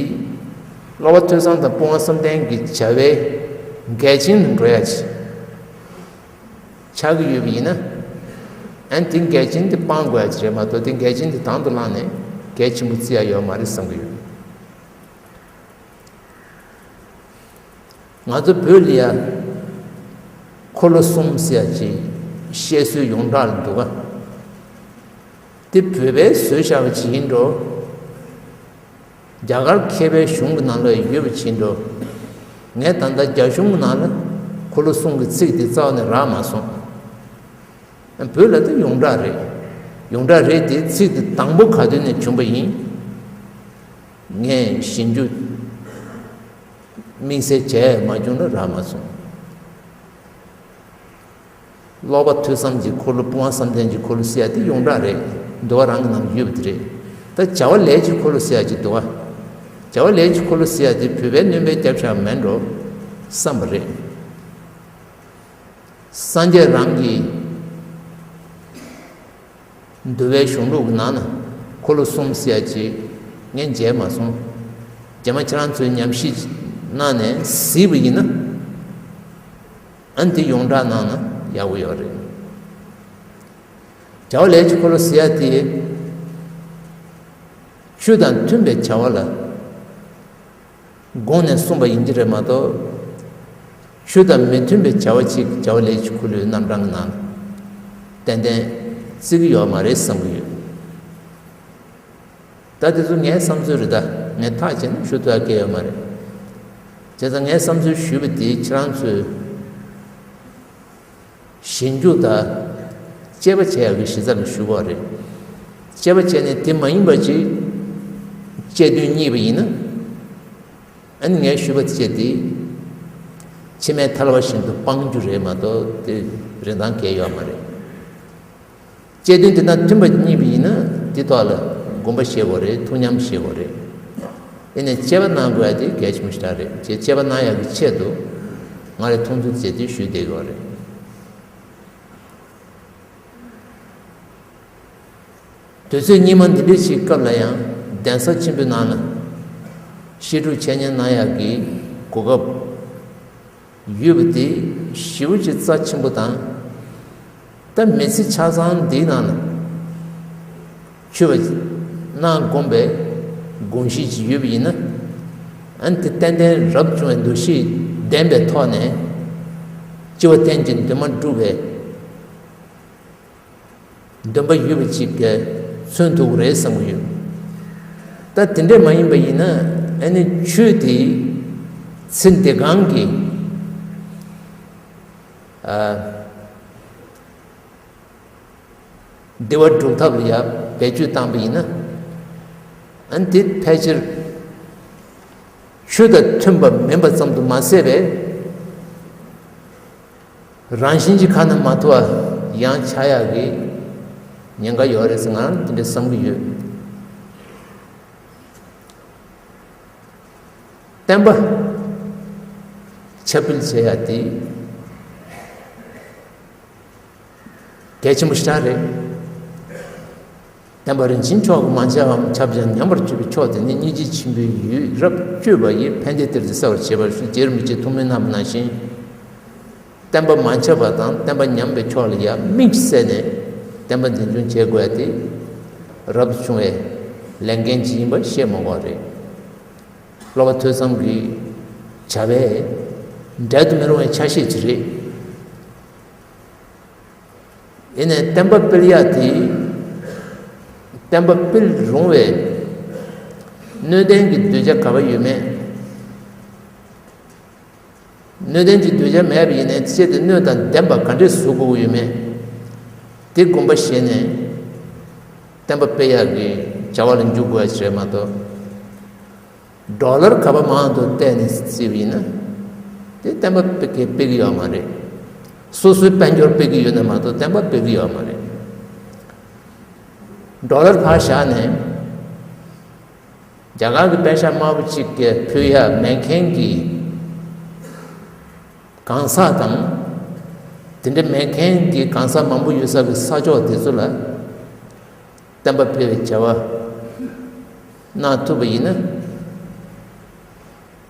ཀློག་པ་ཐོས་བསམ་དང་སྤོང་བ་བསམ་གཏན་གྱི་བྱ་བའི་འགལ་རྐྱེན་དུ་འགྲོ་ཡ་ཅིག་ཆགས་ཀྱི་ཡོད་པ་ཡིན་ན། ཨན་དེ་འགལ་རྐྱེན་དེ་སྤང་དགོས་ཡ་ཅིག་རེད་མ་གཏོགས་དེ་འགལ་རྐྱེན་དེ་དང་དུ་བླངས་ནས་གལ་ཆེན་པོ་བརྩི་ཡ་ཡོད་མ་རེད་བསམ་གྱི་ཡོད། ང་ཚོ་བོད་ལ་ཡ་འཁོར་ལོ་གསུམ་ཟེར་ཡ་ཅིག་བཤད་སྲོལ་ཡོངས་གྲགས་ལ་འདུག་ག་དེ་བོད་པས་བཟོས་བཞག་པ་ཅིག་ཡིན་འགྲོ། རྒྱ་གར་མཁས་པའི་གཞུང་གི་ནང་ལ་ཡོད་པ་ཅིག་ཡིན་འགྲོ། ངས་ད་ལྟ་རྒྱ་གཞུང་གི་ནང་ལ་འཁོར་ལོ་གསུམ་གྱི་ཚིག་དེ་རྩ་བ་ནས་རག་མ་སོང་། བོད་ལ་དེ་ཡོངས་གྲགས་རེད། ཡོངས་གྲགས་རེད་དེ། ཚིག་དེ་དང་པོ་ག་དུས་ནས་བྱུང་པ་ཡིན། ངས་ཞིབ་འཇུག་དམིགས་བསལ་བྱས་མ་བྱུང་ན་རག་མ་སོང་། ཀློག་པ་ཐོས་བསམ་གྱི་འཁོར་ལོ། སྤོང་བ་བསམ་གཏན་གྱི་འཁོར་ལོ་ཟེར་ཡ་དེ་ཡོངས་གྲགས་རེད། འདུལ་བ་རང་གི་ནང་ཡོད་པ་དེ་རེད། ད་བྱ་བ་ལས་ཀྱི་འཁོར་ལོ་ཟེར་ཡ་ཅིག་འདུག་བ། བྱ་བ་ལས་ཀྱི་འཁོར་ལོ་ཟེར་ཡ་དེ་བོད་པའི་སྣོན་པའི་རྒྱབ་ཤ་མེད་འགྲོ་བསམ་པ་རེད། སངས་རྒྱས་རང་གི་འདུལ་བའི་གཞུང་ལུགས་ཀྱི་ནང་ན་འཁོར་ལོ་གསུམ་ཟེར་ཡ་ཅིག་ངས་མཇལ་མ་སོང་། རྗེས་མ་ཁྱེད་རང་ཚོས་ཉམས་ཞིབ་གནང་ནས་གཟིགས་པ་ཡིན་ན། ཨ་ནི་དེ་ཡོངས་གྲགས་གནང་ན་ཡག་པོ་ཡོད་རེད། བྱ་བ་ལས་ཀྱི་འཁོར་ལོ་ཟེར་ཡ་དེ་ཆོས་དང་མཐུན་པའི་བྱ་བ་ལ་དགོངས་ནས་གསུངས་པ་ཡིན་གྱི་རེད་མ་གཏོགས། ཆོས་དང་མི་མཐུན་པའི་བྱ་བ་ཅིག་བྱ་བ་ལས་ཀྱི་འཁོར་ལོའི་རྣམ་གྲངས་ཀྱི་ནང་ཏན་ཏན་བརྩི་གི་ཡོད་མ་རེད་བསམ་གྱི་ཡོད། ད་དེ་ཚོ་ངའི་བསམ་ཚུལ་རེད། ད་ངས་ཐག་བཅད་ནས་ཞུ་ཐུབ་ཡ་གང་ཡང་ཡོད་མ་རེད། བྱས་ཙང་ངས་བསམ་ཚུལ་ཞུས་པ་དེ་ཁྱེད་རང་ཚོས་ཞིབ་འཇུག་དང་དཔྱད་པ་བྱེད་ཡག་གི་གཞི་རྩ་ལ་ཞུ་དགོས་རེད། དཔྱད་པ་བྱས་ནས་དེ་མ་ཡིན་པ་ཅིག་དཔྱད་དོན་རྙེད་པ་ཡིན་ན། ཨ་ནི་ངས་ཞུས་པ་དེ་བྱས་ཏེ། ཕྱི་མའི་ཐལ་བ་བཞིན་དུ་སྤང་རྒྱུ་རེད་མ་གཏོགས་དེ་རིན་ཐང་གང་ཡང་ཡོད་མ་རེད། དཔྱད་དོན་དེ་དང་མཐུན་པ་རྙེད་པ་ཡིན་ན་དེ་ཐོག་ལ་དགོངས་པ་བཞེས་དགོས་རེད། ཐུགས་ཉམས་བཞེས་དགོས་རེད། ཡིན་ནའི་དཔྱད་པ་གནང་དགོས་ཡ་དེ་གལ་ཆེན་པོ་ཞེ་དྲག་རེད། ཅེས་དཔྱད་པ་གནང་ཡག་གི་ཆེད་དུ་ང་རའི་མཐོང་ཚུལ་བྱས་ཏེ་ཞུས་བསྡད་ཡོད་རེད། དུས་ཚོད་སྙིགས་མ་འདི་འདྲའི་ཞིག་སྐབས་ལ་ཡང་གདན་ས་ཆེན་པོའི་ནང་ལ་བཤད་སྒྲུབ་འཆད་ཉན་གནང་ཡག་གི་གོ་སྐབས་ཡོད་པ་དེ་ཞེ་པོ་ཅིག་རྩ་ཆེན་པོ་དང་། ད་མི་ཚེ་ཆ་ཚང་འདིའི་ནང་ལ་ཆོས་པ་གནང་དགོངས་པའི་དགོངས་གཞི་ཅིག་ཡོད་པ་ཡིན་ན། ཨ་ནི་དེ་ཏན་ཏན་རབ་བྱུང་བའི་འདུ་ཤེས་ལྡན་པའི་ཐོག་ནས་སྤྱི་བོ་བསྟན་གྱི་འདུན་མ་སྒྲུབ་པའི་འདུན་པ་ཡོད་པ་ཅིག་གིས་མཚོན་ཐུབ་ཀྱི་རེད་བསམ་གྱི་ཡོད། ད་དེ་འདྲས་མ་ཡིན་པ་ཡིན་ན། ཨ་ནི་ཆོས་དེ་ཚེ་འདི་གང་གི་ཨ་བདེ་བ་སྒྲུབ་ཐབས་ལ་ཡ་བེད་སྤྱོད་བཏང་པ་ཡིན་ན། ཨ་ནི་དེ་ཕལ་ཆེར་ཆོས་དང་མཐུན་པ་མིན་པ་ཙམ་དུ་མ་ཟད་པའི། རང་བཞིན་གྱི་ཁ་ན་མ་ཐོ་བ་ཡང་ཆགས་ཡག་གི་ཉེན་ཁ་ཡོད་རེད་ཟེར་ང་རང་དེ་འདྲ་བསམ་གྱི་ཡོད། བསྟན་པ་ཁྱབ་སྤེལ་བྱེད་ཡག་དེ་གལ་ཆེན་པོ་ཞེ་དྲག་རེད། བསྟན་པ་རིན་ཆེན་མཆོག་གི་མ་ཆགས་པའམ་ཁྱབ་ཅིང་ཉམས་པར་གྱུར་པའི་མཆོག་དེ་ནི་སྙིང་རྗེ་ཆེན་པོའི་ཡུལ། རབ་བཅོས་པ་ཡིས་ཕན་བདེའི་གཏེར་དེ་གསལ་བར་བྱེད་པར་ཤོག། རྗེ་རིན་པོ་ཆེ་ཐུགས་སྨོན་གནང་བ་ནང་བཞིན། བསྟན་པ་མ་ཁྱབ་པ་དང་བསྟན་པ་ཉམས་པའི་ཕྱོགས་ལ་ཡང་དམིགས་བསལ་ནས་བསྟན་པ་འཛིན་སྐྱོང་བྱེད་དགོས་ཡ་དེ་རབ་ཏུ་བྱུང་བའི་ལས་འགན་ཅིག་ཡིན་པ་བཤད་མ་དགོས་རེད། ཀློག་པ་ཐོས་བསམ་གྱི་བྱ་བས་འབྲལ་དུ་མི་རུང་བའི་ཆ་ཤས་ཅིག་རེད། ཡིན་ནའི་བསྟན་པ་སྤེལ་ཡག་དེ། བསྟན་པ་སྤེལ་རུང་བའི་སྣོད་ལྡན་གྱི་གདུལ་བྱ་ག་པར་ཡོད་མེད། སྣོད་ལྡན་གྱི་གདུལ་བྱ་མེད་པ་ཡིན་ནའི་ཆེད་དུ་སྣོད་དང་ལྡན་པ་ག་འདྲས་བཟོ་དགོས་ཀྱི་ཡོད་མེད། དེ་དགོངས་པ་བཞེས་ནས་བསྟན་པ་སྤེལ་ཡག་གི་བྱ་བ་ལ་འཇུག་དགོས་ཡ་ཞིག་རེད་མ་གཏོགས། ཌོ་ལར་ག་པར་མང་དུ་བལྟས་ནས་བརྩིས་པ་ཡིན་ན། དེ་བསྟན་པ་སྤེལ་གི་སྤེལ་གི་ཡོད་མ་རེད། སོ་སོའི་དཔལ་འབྱོར་སྤེལ་གི་ཡོད་ན་མ་གཏོགས་བསྟན་པ་སྤེལ་གི་ཡོད་མ་རེད། ཌོ་ལར་ཕར་བཞག་ནས། རྒྱ་གར་གྱི་པེ་ཤ་དམར་པོ་གཅིག་གི་ཕུལ་ཡ་མེད་མཁན་གྱི་གང་ཟག་དང་། དེ་འདྲ་མེད་མཁན་གྱི་གང་ཟག་མང་པོ་ཡོད་ས་གི་ས་ཕྱོགས་དེ་ཚོ་ལ་བསྟན་པ་སྤེལ་བའི་བྱ་བ་གནང་ཐུབ་པ་ཡིན་ན།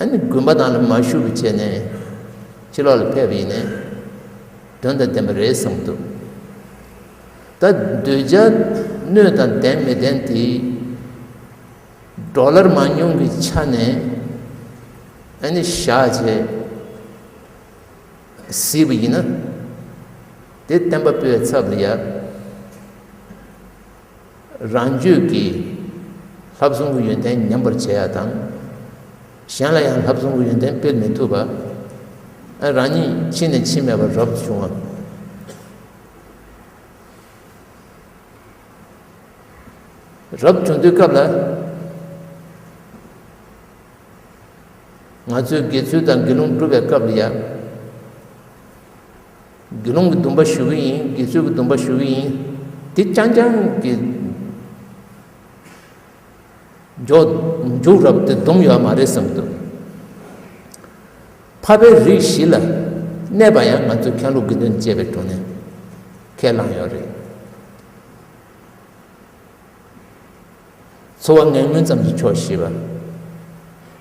ཨ་ནི་དགོན་པ་ནང་ལ་མ་བཞུགས་པ་བྱས་ནས་ཕྱི་ལོགས་ལ་ཕེབས་པ་ཡིན་ནའི་དོན་དང་ལྡན་པ་རེད་བསམ་གྱི་འདུག། ད་གདུལ་བྱ་སྣོད་དང་ལྡན་མི་ལྡན་དེ། ཌོ་ལར་མང་ཉུང་གི་ཆ་ནས་ཨ་ནི་བཞག་བྱས་གཟིགས་པ་ཡིན་ན། དེ་བསྟན་པ་སྤེལ་བའི་ཚབ་ལ་ཡ། རང་རྒྱུད་ཀྱི་ལྷག་བསམ་གྱི་ཡོན་ཏན་ཉམས་པར་བྱེད་ཡ་དང་། གཞན་ལ་ཡང་ལྷག་བསམ་གྱི་ཡོན་ཏན་སྤེལ་མི་ཐུབ་པ། ཨ་རང་ཉིད་ཕྱིན་ནས་ཕྱིན་མེད་པར་རབ་ཏུ་བྱུང་བ། རབ་བྱུང་དུས་སྐབས་ལ། ང་ཚོས་དགེ་ཚུལ་དང་དགེ་སློང་སྒྲུབ་པའི་སྐབས་ལ་ཡང་། དགེ་སློང་གི་སྡོམ་པ་ཞུ་གི་ཡིན། དགེ་ཚུལ་གྱི་སྡོམ་པ་ཞུ་གི་ཡིན། དེ་རྐྱང་རྐྱང་གི་མཇུག་མཇུག་རབ་དེ་སྡོམ་ཡོད་མ་རེད་བསམ་འདུག་འཕགས་པའི་རིགས་བཞི་ལ་གནས་པ་ཡང་ང་ཚོས་མཁན་སློབ་དགེ་འདུན་བཅས་པའི་དྲུང་ནས་ཁས་བླངས་ཡོད་རེད། འཚོ་བ་ངན་ངོན་ཙམ་གྱིས་ཆོག་ཤེས་པ།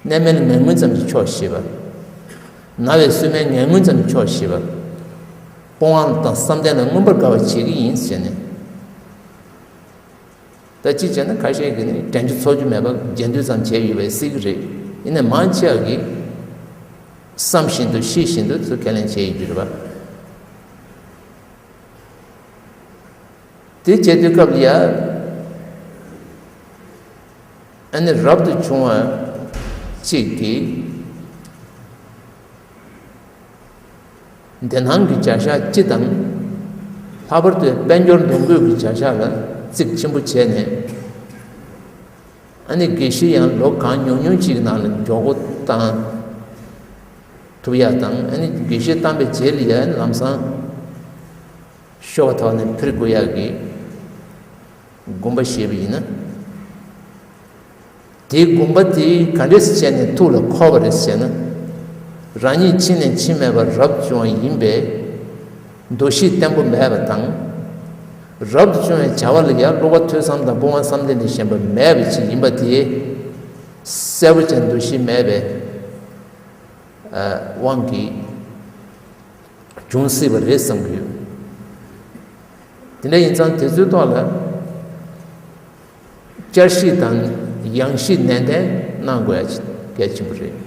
གནས་མལ་ངན་ངོན་ཙམ་གྱིས་ཆོག་ཤེས་པ། ན་བའི་གསོས་སྨན་ངན་ངོན་ཙམ་གྱིས་ཆོག་ཤེས་པ། སྤོང་བ་དང་བསམ་གཏན་ལ་མངོན་པར་དགའ་བ་བྱེད་ཀྱི་ཡིན་ཟེར་ནས། ད་ཅི་བྱས་ན་ཁ་ཤས་ཀྱིས་ནི་དྲན་རྒྱུ་ཚོར་རྒྱུ་མེད་པ་རྒྱས་བསྡུས་ཙམ་བྱས་ཡོད་པས་སྲིད་ཀྱི་རེད། ཡིན་ནའི་མང་ཆེ་བ་གིས་བསམ་བཞིན་དུ་ཤེས་བཞིན་དུ་ཚུར་ཁས་ལེན་བྱས་ཡོད་རྒྱུ་རེད་པ། དེ་བྱེད་དུས་སྐབས་ལ་ཡ། ཨ་ནི་རབ་ཏུ་བྱུང་བ་གཅིག་གིས། འདི་སྣང་གི་བྱ་བཞག་སྤྱི་དང་། ལྷག་པར་དུ་དཔལ་འབྱོར་འདུ་འགོད་ཀྱི་བྱ་བཞག་ལ་གཙིགས་ཆེན་པོ་བྱས་ནས། ཨ་ནི་དགེ་བཤེས་ཡང་ལོ་གང་ཉུང་ཉུང་ཅིག་ནང་ལ་མགྱོགས་པོ་བཏང་ཐུབ་ཡག་དང་། ཨ་ནི་དགེ་བཤེས་བཏང་པའི་རྗེས་ལ་ཡང་ལམ་སང་ཤོ་བ་ཐོག་ནས་འཕུར་དགོས་ཡག་གི་དགོངས་པ་བཞེས་པ་ཡིན་ན། དེའི་དགོངས་པ་དེ་ག་འདྲས་བྱས་ནས་ཐུགས་ལ་འཁོར་བ་རེད་ཟེར་ན། རང་ཉིད་ཕྱིན་ནས་ཕྱིན་མེད་པར་རབ་བྱུང་བ་ཡིན་པས། འདུ་ཤེས་བརྟན་པོ་མེད་པ་དང་། རབ་ཏུ་བྱུང་བའི་བྱ་བ་ལ་ཡང་བསླུ་བ་ཐོས་བསམ་དང་སྤོང་བ་བསམ་གཏན་ལས་གཞན་པ་མེད་པ་ཞིག་ཡིན་པ་དེ། གསལ་པོ་ཅན་འདུ་ཤེས་མེད་པའི་དབང་གིས་འབྱུང་སྲིད་པ་རེད་བསམ་གྱི་ཡོད། དེ་འདྲ་ཡིན་ཙང་དེ་ཚོའི་ཐོག་ལ། བསྐྱར་ཞིབ་དང་ཡང་ཞིབ་ནན་ཏན་གནང་དགོས་ཡ་གལ་ཆེན་པོ་རེད།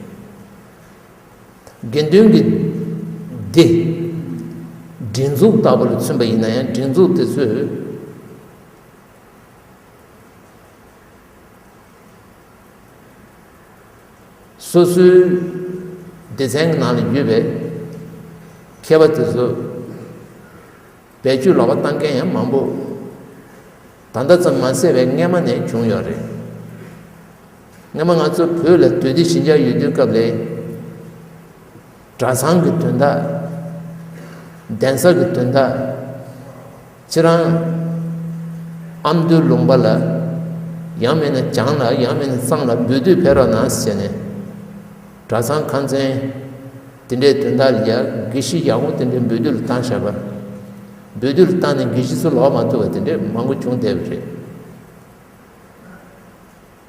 དགེ་འདུན་གྱི་སྡེ། སྒྲིག་འཛུགས་ལྟ་བུ་ལ་མཚོན་པ་ཡིན་ན་ཡང་སྒྲིག་འཛུགས་དེ་ཚོས། སོ་སོའི་སྡེ་ཚན་གྱི་ནང་ལ་ཡོད་པའི་མཁས་པ་དེ་ཚོ་བེད་སྤྱོད་ལོག་པ་བཏང་མཁན་ཡང་མང་པོ་ད་ལྟ་ཙམ་མ་ཟད་པའི་སྔས་མ་ནས་བྱུང་ཡོད་རེད། སྔས་མ་ང་ཚོ་བོད་ལ་དུས་བདེ་ཞི་འཇགས་ཡོད་དུས་སྐབས་ལ། གྲྭ་ཚང་གི་དོན་དག་གདན་ས་གི་དོན་དག་ཁྱེད་རང་ཨ་མདོའི་ལུང་པ་ལ། ཡང་མིན་ན་བྱང་ལ། ཡང་མིན་ན་གཙང་ལ་འབུལ་སྡུད་ཕེབས་རོགས་གནང་ཟེར་ནས། གྲྭ་ཚང་ཁང་ཚན་དེ་འདྲའི་དོན་དག་ལ་ཡ་དགེ་བཤེས་ཡག་པོ་དེ་འདྲའི་འབུལ་སྡུད་ལ་བཏང་བཞག་པ། འབུལ་སྡུད་ལ་བཏང་ནས་དགེ་བཤེས་ཚོ་ལོག་མ་ཐུབ་པ་དེ་འདྲའི་མང་པོ་བྱུང་བསྡད་པ་རེད།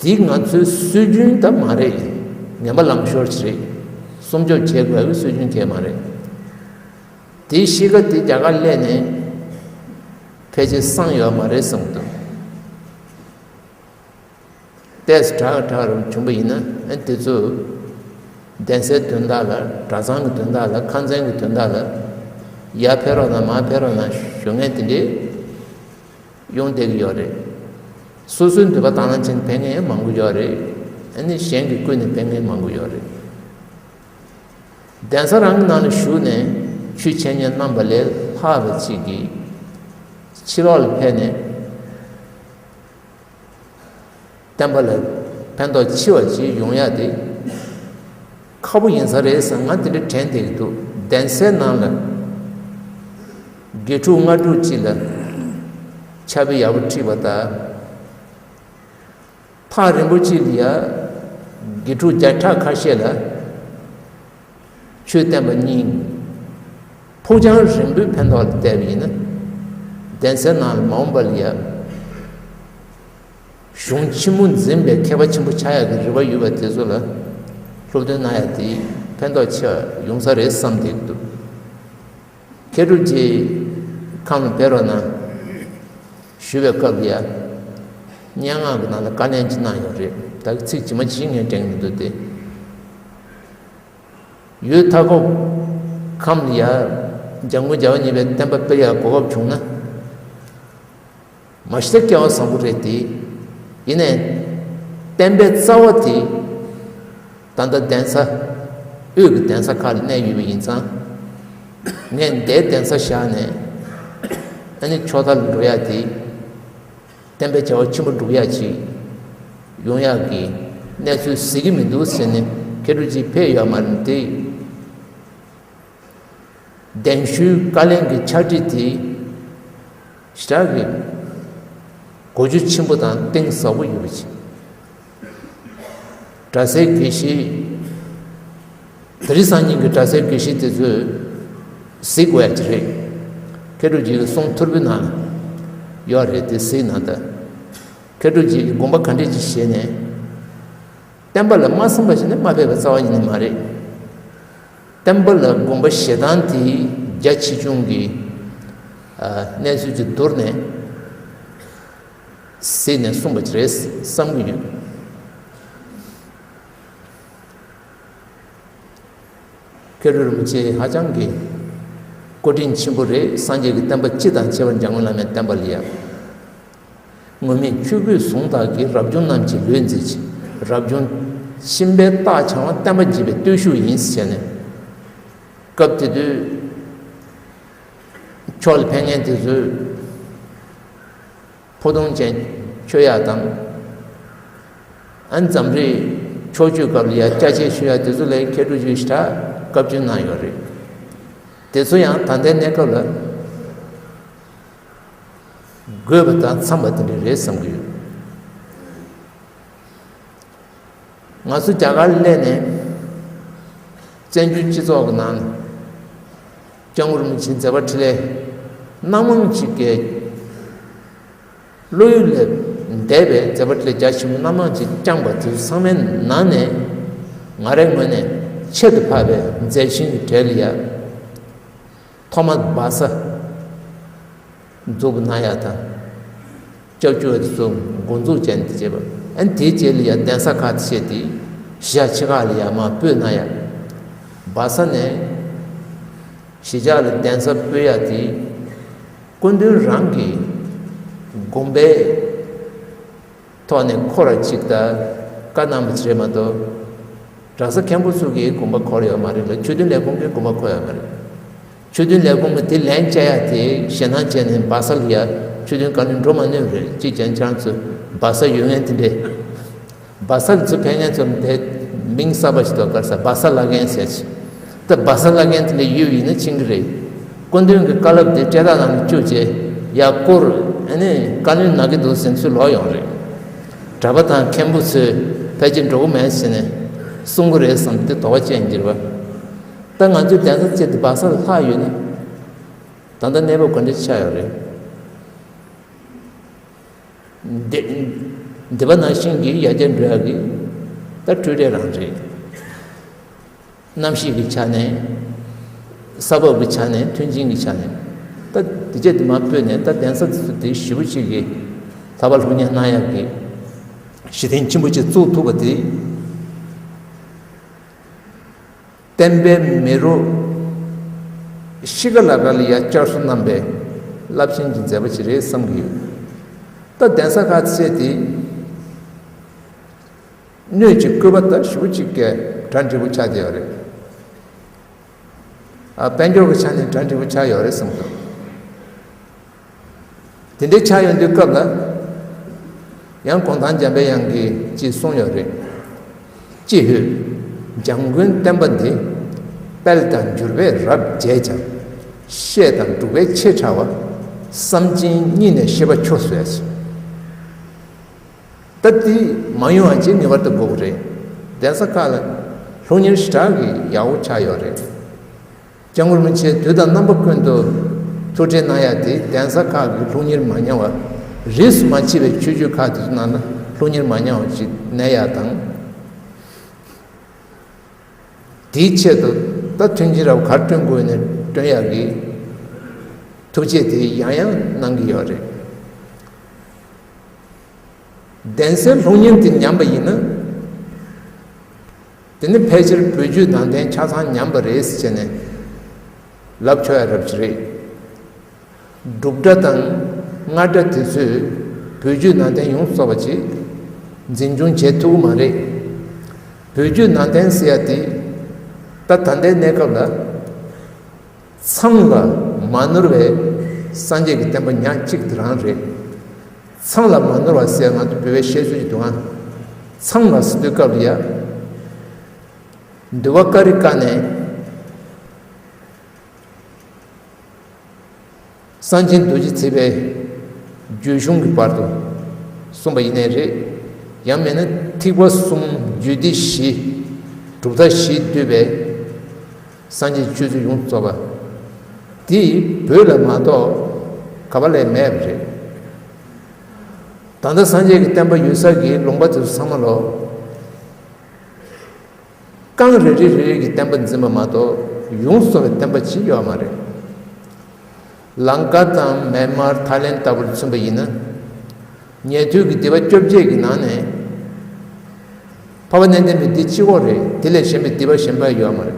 དེ་ང་ཚོའི་སྲོལ་རྒྱུན་ད་མ་རེད། ངན་པ་ལངས་ཤོར་ཅིག་རེད། སྲུང་སྐྱོབ་བྱེད་དགོས་པའི་སྲོལ་རྒྱུན་གང་ཡང་མ་རེད། དེའི་གཤིས་ཀ་དེ་རྒྱ་གར་སླེབས་ནས་ཕལ་ཆེར་སངས་ཡོད་མ་རེད་བསམ་གྱི་འདུག་ཏོག་ཙམ་དྲག་དྲག་རུ་བྱུང་པ་ཡིན་ན། ཨ་དེ་ཚོ་གདན་སའི་དོན་དག་ལ། གྲྭ་ཚང་གི་དོན་དག་ལ། ཁང་ཚན་གྱི་དོན་དག་ལ་ཡར་ཕེབས་རོགས་གནང་། མར་ཕེབས་རོགས་གནང་ཞུ་མཁན་དེ་འདྲའི་ཡོང་བསྡད་ཀྱི་ཡོད་རེད། སོ་སོའི་འདོད་པ་དང་བླངས་བྱས་ནས་ཕེབས་མཁན་ཡང་མང་པོ་ཡོད་རེད། ཨ་ནི་གཞན་གྱིས་བསྐུལ་ནས་ཕེབས་མཁན་མང་པོ་ཡོད་རེད། གདན་ས་རང་གི་ནང་ལ་བཞུགས་ནས་ཆོས་འཆད་ཉན་གནང་པ་ལས་ལྷག་པ་ཅིག་གིས་ཕྱི་ལོགས་ལ་ཕེབས་ནས་བསྟན་པ་ལ་ཕན་ཐོགས་ཆེ་བ་ཅིག་ཡོང་ཡ་དེ་ཁག་པོ་ཡིན་ས་རེད་བསམ། ང་དེ་འདྲ་དྲན་བསྡད་ཀྱི་འདུག་གདན་སའི་ནང་ལ་དགེ་ཕྲུག་ལྔ་དྲུག་ཅིག་ལ་ཕྱག་དཔེ་ཡག་པོ་ཁྲིད་པ་དང་། ཐག་རིང་པོ་ཅིག་ལ་ཡ་དགེ་ཕྲུག་བརྒྱ་ཕྲག་ཁ་ཤས་ལ་ཆོས་བསྟན་པ་གཉིས། ཕུགས་རྒྱང་རིང་པོའི་ཕན་ཐོགས་ལ་བལྟས་པ་ཡིན་ན། གདན་སའི་ནང་ལ་མ་འོངས་པ་ལ་ཡ་གཞུང་ཆེན་མོ་འཛིན་པའི་མཁས་པ་ཆེན་པོ་ཆགས་ཡག་གི་རེ་བ་ཡོད་པ་དེ་ཚོ་ལ་སློབ་སྟོན་གནང་ཡག་དེ་ཕན་ཐོགས་ཆེ་བ་ཡོང་ས་རེད་བསམ་བསྡད་ཀྱི་འདུག་མཁས་གྲུབ་རྗེའི་ཁང་ལ་ཕེབས་རོགས་གནང་ཞུ་བའི་སྐབས་ལ་ཡ། སྙན་ངག་གི་ནང་ལ་བཀའ་ལན་ཅིག་གནང་ཡོད་རེད། ད་གི་ཚིག་ཇི་མ་ཇི་བཞིན་ངས་དྲན་གྱི་མི་འདུག་སྟེ། ཡུལ་མཐའ་འཁོབ་ཁམས་ལ་ཡ་འཇམ་མགོན་རྒྱལ་བ་གཉིས་པའི་བསྟན་པ་སྤེལ་ཡག་གོ་སྐབས་བྱུང་ན། མ་གཞི་ད་སྐལ་བ་བཟང་པོ་རེད་དེ། ཡིན་ནའི་བསྟན་པའི་རྩ་བ་དེ་ད་ལྟ་གདན་ས་དབུས་ཀྱི་གདན་ས་ཁག་ལ་གནས་ཡོད་པ་ཡིན་ཙང་། ངས་འདིའི་གདན་ས་བཞག་ནས་ཨ་ནི་ཕྱོགས་མཐའ་ལ་འགྲོ་ཡག་དེ་ བསྟན་པའི་བྱ་བ་ཆེན་པོ་སྒྲུབ་ཡག་ཅིག་ཡོང་ཡག་གི་གནས་ཚུལ་གཟིགས་ཀྱི་མི་འདུག་ཟེར་ནས་མཁས་གྲུབ་རྗེ་ཕེབས་ཡོད་མ་རེད་དེ། གདན་ཞུའི་བཀའ་ལན་གྱི་ཕྱག་བྲིས་དེ་ཞེ་དྲག་གི་གོ་རྒྱུ་ཆེན་པོ་དང་གཏིང་ཟབ་པོ་ཡོད་པ་ཅིག་གྲྭ་སའི་དགེ་བཤེས། དེ་རིང་སང་ཉིན་གྱི་གྲྭ་སའི་དགེ་བཤེས་དེ་ཚོས་གཟིགས་དགོས་ཡ་ཅིག་རེད། མཁས་གྲུབ་རྗེ་གི་གསུང་ཐོར་བུའི་ནང་ཡོད་རེད་དེ་གཟིགས་གནང་དང་། མཁས་གྲུབ་རྗེ་གི་དགོངས་པ་ག་འདྲས་ཅིག་བཞེས་ནས། བསྟན་པ་ལ་མ་བསམ་པ་བྱས་ན་མ་ཕེབས་པའི་རྩ་བ་ཉིད་ནས་མ་རེད། བསྟན་པ་ལ་དགོངས་པ་བཞེས་སྟངས་དེ་རྒྱ་ཆེ་ཆུང་གི་གནས་ཚུལ་ཅིག་བསྡུར་ནས་གཟིགས་ནས་གསུངས་པ་ཅིག་རེད་བསམ་གྱི་ཡོད། མཁས་གྲུབ་རིན་པོ་ཆེ་ཧ་ཅང་གི་བཀའ་དྲིན་ཆེན་པོ་རེད། སངས་རྒྱས་ཀྱི་བསྟན་པ་སྤྱི་དང་བྱེ་བ་འཇམ་མགོན་བླ་མའི་བསྟན་པ་ལ་ཡ། སྔོན་མེད་ཆོས་གོས་ཟུང་དག་གིས། རབ་བྱུང་རྣམས་ཀྱི་ལུས་མཛེས་ཀྱི། རབ་བྱུང་གཤིན་པོའི་རྟགས་འཆང་བ། བསྟན་པ་འཇིག་པའི་བརྟུལ་ཞུགས་ཡིན་ཟེར་ནས། སྐབས་དེ་དུས་ཕྱོགས་ལ་ཕེབས་མཁན་དེ་ཚོས་ཕོ་དུང་ཅན་མཆོད་ཡག་དང་། ཨ་ནི་འཛམ་རིག་ཕྱོགས་བཅུའི་སྐབས་ལ་ཡ་སྐྱ་ཆས་མཆོད་ཡག་དེ་ཚོ་ལ་མཁས་གྲུབ་རྗེས་ཞེ་དྲག་བཀའ་བཀྱོན་གནང་ཡོད་རེད། དེ་ཚོ་ཡང་ད་ལྟའི་གནས་སྐབས་ལ་དགོས་པ་དང་འཚམས་པ་དེ་འདྲ་རེད་བསམ་གྱི་ཡོད། ང་ཚོ་རྒྱ་གར་སླེབས་ནས་བཙན་བྱོལ་སྤྱི་ཚོགས་ཀྱི་ནང་ནས་སྐྱབས་མགོན་རིན་པོ་ཆེའི་མཛད་པ་འཕྲིན་ལས་སྣ་མང་ཅིག་གི་བློ་ཡུལ་ལས་འདས་པའི་མཛད་པ་འཕྲིན་ལས་རྒྱ་ཆེན་པོ་སྣ་མང་ཅིག་བསྐྱངས་པ་དེ་ཚོ་ཚང་མའི་ནང་ནས་ང་རའི་ངོས་ནས་ཁྱད་དུ་འཕགས་པའི་མཛད་ཆེན་གྱི་གྲས་ལ་ཡ། ཐོག་མར་སྦ་གསང་འཛུགས་གནང་ཡག་དང་། སྐྱབས་བཅོལ་བ་དེ་ཚོ་འགོ་འཛུགས་བྱས་ནས་བྱས་པ། ཨ་ནི་དེའི་རྗེས་ལ་ཡང་གདན་ས་ཁག་ཅིག་བྱས་ཏེ་གཞིས་ཆགས་ཆེ་ཁག་ལ་ཡང་མར་སྤོས་གནང་ཡག་སྦ་གསང་ནས་གཞིས་ཆགས་ལ་གདན་ས་སྤོས་ཡག་དེ་སྐུ་མདུན་རང་གི་དགོངས་པའི་ཐོག་ནས་འཁོར་བ་ཅིག་དང་བཀའ་གནང་བ་ཅིག་རེད་མ་གཏོགས། གྲྭ་ས་མཁན་པོ་ཚོ་གིས་དགོངས་པ་འཁོར་ཡོད་མ་རེད་ལ། ཆོས་དོན་ལས་ཁུངས་ཀྱིས་དགོངས་པ་འཁོར་ཡོད་མ་རེད། ཆོས་དོན་ལས་ཁུངས་ཀྱིས་དེ་ལན་བཅའ་ཡ་དེ་ཞེད་སྣང་བྱས་ནས་སྦ་གསང་ལ་ཡ་ཆོས་དོན་བཀའ་བློན་འགྲོ་མ་ནུས་རེད། ཅིག་བྱས་ན་ཁྱེད་རང་ཚོ་སྦ་གསང་ཡོད་མཁན་དེ་འདྲས། སྦ་གསང་ཚོ་ཕེབས་མཁན་ཚོ་དེ་མིང་གསར་པ་ཞིག་འདུག་ག་རེ་ཟེར། སྦ་གསང་བླ་རྒན་ཟེར་ཅིག་ད་སྦ་གསང་བླ་རྒན་དེ་འདྲས་ཡོད་ཡིན་ན་ཕྱིན་གི་རེད། སྐུ་མདུན་གྱི་བཀའ་སློབ་དེ་སྤྲད་དག་ནང་ནས་བཅུག་བྱས་ཡར་བསྐུར། ཨ་ནི་བཀའ་བློན་ན་གི་འདུག་ཟེར་ཚུར་ལོག་ཡོང་རེད། གྲྭ་པ་དང་མཁན་པོ་ཚོས་ཕལ་ཆེར་འགྲོ་གི་མེད་ཟེར་ནས་གསུང་གི་རེད་བསམ་སྟེ་དོགས་པ་སྐྱེས་འགྱུར་བ། ད་ང་ཚོའི་གདན་ས་བཅས་ཏེ་སྦ་གསང་ལྷག་ཡོད་ན། ད་ལྟ་གནས་བབ་ག་འདྲ་ཆགས་ཡོད་རེད། འདི་འདི་པ་ནང་བཞིན་གྱི་ཡར་རྒྱས་འགྲོ་ཡག་གི་ད་འཕྲུལ་རེ་རང་རེད། གནམ་གཤིས་ཀྱི་ཆ་ནས། ས་བབ་ཀྱི་ཆ་ནས། མཐུན་རྐྱེན་གྱི་ཆ་ནས། ད་དེ་རྗེས་དེ་མར་སྤོས་ནས་ད་གདན་ས་དེ་ཚོ་དེ་ཞེ་པོ་ཅིག་གི་ལྷག་པ་སློབ་གཉེར་གནང་ཡག་གི་གཞི་རྟེན་ཆེན་པོ་ཅིག་བཙུགས་ཐུབ་པ་དེ། བསྟན་པའི་མེ་རོ་ཤི་ཁ་ལ་ཁ་ལ་ཡ་བསྐྱར་གསོ་གནང་པའི་རླབས་ཆེན་གྱི་མཛད་པ་ཅིག་རེད་བསམ་གྱི་ཡོད། ད་གདན་ས་ཁག་ཅིག་དེ་སྣོད་ཀྱི་བཀོད་པ་ད་ཞེ་པོ་ཅིག་གི་གྲ་འགྲིག་པོ་ཆགས་བསྡད་ཡོད་རེད། ཨ་དཔལ་འབྱོར་གྱི་ཆ་ནས་གྲ་འགྲིག་པོ་ཆགས་ཡོད་རེད་བསམ་གྱི་འདུག་དེ་འདྲའི་ཆགས་ཡོང་དུས་སྐབས་ལ། ཡང་གུང་ཐང་འཇམ་དཔལ་དབྱངས་ཀྱིས་ཅིག་གསུངས་ཡོད་རེད། ཅི་ཧོས། འཇམ་མགོན་བསྟན་པ་འདི། དཔལ་དང་འབྱོར་པས་རབ་རྒྱས་ཀྱང་། བཤད་དང་སྒྲུབ་པས་ཆེ་ཕྲ་བ། བསམ་ཅན་སྙིང་ནས་ཤེས་པ་ཆོ་ཟེར། ད་འདི་མ་ཡོང་བ་ཅིག་ངེས་པར་དུ་དགོས་ཀྱི་རེད། གདན་ས་ཁག་ལ་སློབ་གཉེར་ཞེ་དྲག་གི་ཡག་པོ་ཆགས་ཡོད་རེད། སྐྱབས་མགོན་རིན་པོ་ཆེ་དུས་དང་རྣམ་པ་ཀུན་ཏུ་ཐུགས་ཁྲལ་གནང་ཡག་དེ་གདན་ས་ཁག་གི་སློབ་གཉེར་མ་ཉམས་པ། རིས་སུ་མ་ཆད་པའི་ཆོས་བརྒྱུད་ཁག་དེ་ཚོ་ནང་ན་སློབ་གཉེར་མ་ཉམས་པ་ཅིག་གནས་ཡག་དང་། དེའི་ཆེད་དུ་ད་མཐུན་རྐྱེན་རབ་གར་བསྐྲུན་དགོས་ནས་བསྐྲུན་ཡག་གི་ཐུགས་བསྐྱེད་དེ་ཡང་ཡང་གནང་གི་ཡོད་རེད། གདན་སའི་སློབ་གཉེར་དེ་ཉམས་པ་ཡིན་ན། དེ་ནི་ཕལ་ཆེར་བོད་བརྒྱུད་ནང་བསྟན་ཆ་ཚང་ཉམས་པ་རེད་ཟེར་ནས་ལབ་ཆོག་ཡ་རབ་ཅིག་རེད། འབྲུག་སྒྲ་དང་རྔ་སྒྲ་དེ་ཚོས་བོད་བརྒྱུད་ནང་བསྟན་ཡོངས་རྫོགས་པ་ཅིག་འཛིན་སྐྱོང་བྱེད་ཐུབ་ཀྱི་མ་རེད། བོད་བརྒྱུད་ནང་བསྟན་ཟེར་ཡ་དེ་ད་ད་ལྟའི་གནས་སྐབས་ལ། མཚམས་ལ་མ་ནོར་བའི་སངས་རྒྱས་ཀྱི་བསྟན་པ་ཉག་གཅིག་དེ་རང་རེད། ཚང་ལ་མ་ནོར་བ་ཟེར་ང་ཚོ་བོད་པའི་བཤད་སྲོལ་ཞིག་འདུག་ཨང་། ཚང་ལ་ཟེར་དུས་སྐབས་ལ་ཡ། འདུལ་བ་ཀ་རི་ཀ་ནས། སངས་རྒྱས་རྡོ་རྗེ་ཐེག་པའི་རྒྱུད་གཞུང་གི་བར་དུ་གསུངས་པ་ཡིན་ནའི་རེད། ཡང་མིན་ན་ཐེག་པ་གསུམ་རྒྱུད་སྡེ་བཞི་གྲུབ་མཐའ་བཞི་འདུས་པའི་སངས་རྒྱས་ཆོས་ཚུལ་ཡོངས་རྫོགས་པ་དེ་བོད་ལ་མ་གཏོགས་ག་པ་ལས་མེད་པ་རེད། ད་ལྟ་སངས་རྒྱས་ཀྱི་བསྟན་པ་ཡོད་ས་གི་ལུང་པ་དེ་ཚོ་ཚང་མ་ལོ། རྐང་རེ་རེ་རེ་རེ་གི་བསྟན་པ་འཛིན་པ་མ་གཏོགས་ཡོངས་སུ་རྫོགས་པའི་བསྟན་པ་ཅིག་ཡོད་མ་རེད། ལང་ཀ་དང་མེན་མར་ཐའི་ལེན་ལྟ་བུར་མཚོན་པ་ཡིན་ན། ཉན་ཐོས་ཀྱི་སྡེ་པ་བཅོ་བརྒྱད་ཀྱི་ནང་ནས། འཕགས་པ་གནས་བརྟན་པའི་སྡེ་གཅིག་པོ་རེད། དེ་ལས་གཞན་པའི་སྡེ་པ་གཞན་པ་ཡོད་མ་རེད།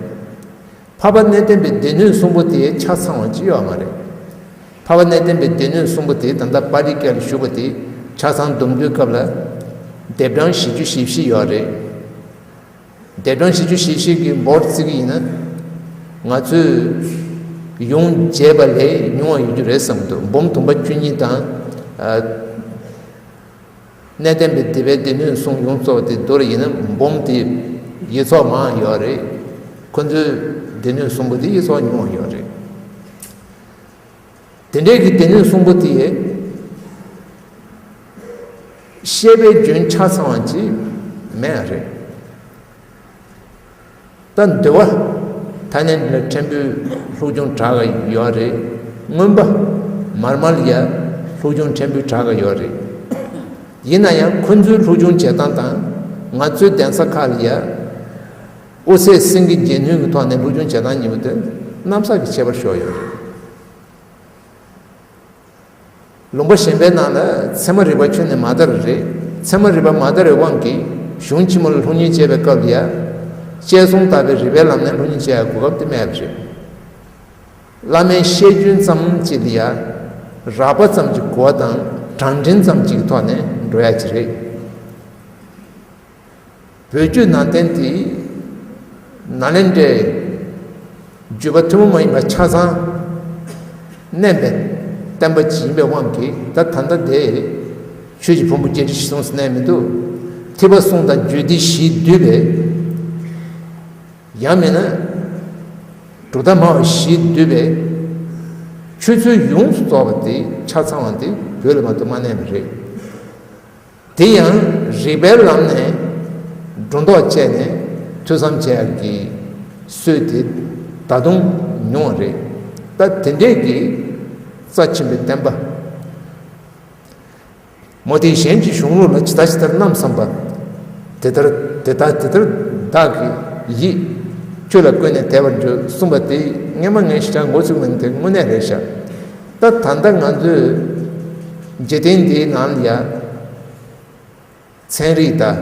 འཕགས་པ་གནས་བརྟན་པའི་སྡེ་སྣོད་གསུམ་པོ་དེ་ཆ་ཚང་བ་ཅིག་ཡོད་མ་རེད། འཕགས་པ་གནས་བརྟན་པའི་སྡེ་སྣོད་གསུམ་པོ་དེ་ད་ལྟ་པཱ་ལིའི་སྐད་ལ་ཞུགས་པ་དེ་ཆ་ཚང་བསྡོམས་དུས་སྐབས་ལ་ལྡེབ་གྲངས་བཞི་བཅུ་ཞེ་བཞི་ཡོད་རེད། ལྡེབ་གྲངས་བཞི་བཅུ་ཞེ་བཞི་གི་འབོར་བརྩི་གི་ཡིན་ན། ང་ཚོས་ཡོངས་བརྗེས་པ་ལས་ཉུང་བ་ཡོད་རྒྱུ་རེད་བསམ་འདུག་འབུམ་དུམ་པ་བཅུ་གཉིས་དང་། ཨ། གནས་བརྟན་པའི་སྡེ་པའི་སྡེ་སྣོད་གསུམ་ཡོངས་རྫོགས་པ་དེ་མདོར་ཡིན་ན་འབུམ་དེ་ཡིག་ཚོགས་མང་ཡོད་རེད། ཁོ་ཚོའི་སྡེ་སྣོད་གསུམ་པོ་དེ་ཡིག་ཚོགས་ཉུང་བ་ཡོད་རེད། དེ་འདྲའི་གི་སྡེ་སྣོད་གསུམ་པོ་དེ་བཤད་པའི་རྒྱུན་ཆ་ཚང་བ་ཅིག་མེད་རེད། ད་འདུལ་བ་ཐ་སྙད་འདི་ལ་ཕྲན་བུ་ལྷུག་ཆུང་དྲག་ག་ཡོད་རེད། མངོན་པ་མར་མར་ལ་ཡ་ལྷུག་ཆུང་ཕྲན་བུ་དྲག་ག་ཡོད་རེད། ཡིན་ན་ཡང་ཁོ་ཚོའི་ལྷུག་ཆུང་བྱེད་སྟངས་དང་ང་ཚོའི་གདན་ས་ཁག་ལ་ཡ་དབུ་ཚད་སེང་གེ་འགྱེད་ནུས་ཀྱི་ཐོག་ནས་ལྷུག་ཆུང་བྱེད་སྟངས་གཉིས་པོ་དེ་གནམ་ས་གི་ཁྱད་པར་ཤོར་ཡོད་རེད། ལུང་པ་གཞན་པའི་ནང་ལ་ཚད་མ་རིག་པ་ཁྱོན་ནས་མ་དར་རེད། ཚད་མ་རིག་པ་མ་དར་བའི་དབང་གིས་གཞུང་ཆེན་མོ་ལ་སློབ་གཉེར་བྱེད་པའི་སྐབས་ལ་ཡ། བཅས་གསུམ་དག་པའི་རིགས་པའི་ལམ་ནས་སློབ་གཉེར་བྱེད་ཡ་གོ་སྐབས་དེ་མེད་པ་རེད། བླ་མའི་བཤད་རྒྱུན་ཙམ་གཅིག་ལ་ཡ། རགས་པ་ཙམ་གྱི་གོ་བ་དང་གྲངས་འདྲེན་ཙམ་གཅིག་གི་ཐོག་ནས་འགྲོ་ཡ་ཅིག་རེད། བོད་བརྒྱུད་ནང་བསྟན་དེ་ནཱ་ལེནྡྲའི་བརྒྱུད་པ་ཐུན་མོང་མ་ཡིན་པ་ཆ་ཚང་བསྣན་པའི་བསྟན་པ་ཅིག་ཡིན་པའི་དབང་གིས། ད་ད་ལྟ་དེ་ཆོས་ཀྱི་ཕུང་པོ་བརྒྱད་ཁྲི་བཞི་སྟོང་ཟེར་ནས་མི་འདུག་ཐེག་པ་གསུམ་དང་རྒྱུད་སྡེ་བཞིས་བསྡུས་པའི། ཡང་མིན་ན་གྲུབ་མཐའ་སྨྲ་བ་བཞིས་བསྡུས་པའི་ཆོས་ཚུལ་ཡོངས་སུ་རྫོགས་པ་དེ་ཆ་ཚང་བ་དེ་བོད་ལ་མ་གཏོགས་མ་གནས་པ་རེད། དེ་ཡང་རིགས་པའི་ལམ་ནས་སྒྲོ་འདོགས་བཅད་ནས་ཐོས་བསམ་བྱེད་ཡག་གི་སྲོལ་དེ་ད་དུང་ཉུང་བ་རེད། ད་དེ་འདྲས་ཀྱི་རྩ་ཆེན་པོའི་བསྟན་པ། མོ་དེ་གཞན་གྱི་གཞུང་ལུགས་ལ་ཇི་ལྟ་ཇི་ལྟར་རྣམ་བསམ་པ། དེ་ལྟར་དེ་ལྟར་དེ་ལྟར་བདག་གི་ཡིད་ཆོས་ལ་བཀོད་ནས་དད་པར་འགྱུར་གསུངས་པ་དེ་སྔས་མ་ངས་ཞེ་དྲག་མགོ་ཚོས་མིན་དེ་དངོས་གནས་རེད་ཤག་ད་ད་ལྟ་ང་ཚོས་འཇིག་རྟེན་འདིའི་ནང་ལ་ཡ། ཚན་རིག་དང་།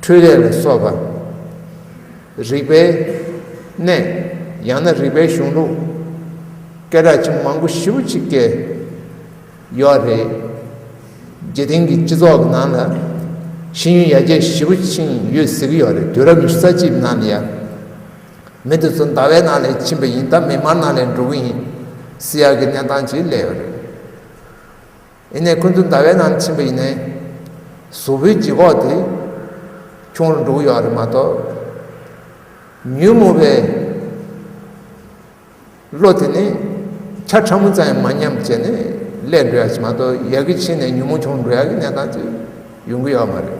འཕྲུལ་ལས་ལ་སོགས་པ། རིག་པའི་གནས། ཡང་ན་རིག་པའི་གཞུང་ལུགས། སྐད་གྲགས་ཆེན་པོ་མང་པོ་ཞེ་པོ་ཅིག་སྐད་ཡོད་རེད། འཇིག་རྟེན་གྱི་སྤྱི་ཚོགས་ཀྱི་ནང་ལ་ཤེས་ཡོན་ཡར་རྒྱས་ཞེ་པོ་ཕྱིན་ཡོད་ཟེར་གྱི་ཡོད་རེད། དུས་རབས་ཉི་ཤུ་རྩ་གཅིག་པའི་ནང་ལ་ཡ། མི་དེ་ཚོ་ཟླ་བའི་ནང་ལ་ཕྱིན་པ་ཡིན་ད་མེ་མར་ནང་ལ་འགྲོ་གི་ཡིན་ཟེར་ཡག་གི་གནས་སྟངས་ཅིག་སླེབས་ཡོད་རེད། ཡིན་ནའི་ཁོ་ཚོ་ཟླ་བའི་ནང་ཕྱིན་པ་ཡིན་ནའི། གཟུགས་པོའི་ལྗིད་ཁོག་དེ་ཆུང་རུ་འགྲོ་གི་ཡོད་རེད་མ་གཏོགས། ཉོན་མོངས་པའི་བློ་དེ་ནི་ཆ་ཕྲ་མོ་ཙམ་ཡང་མ་ཉམས་བྱས་ནས་སླེབས་འགྲོ་ཡ་ཞིག་མ་གཏོགས། ཡར་རྒྱས་ཕྱིན་ནས་ཉོན་མོངས་ཆུང་རུ་འགྲོ་ཡ་གི་གནས་སྟངས་ཅིག་ཡོང་གི་ཡོད་མ་རེད།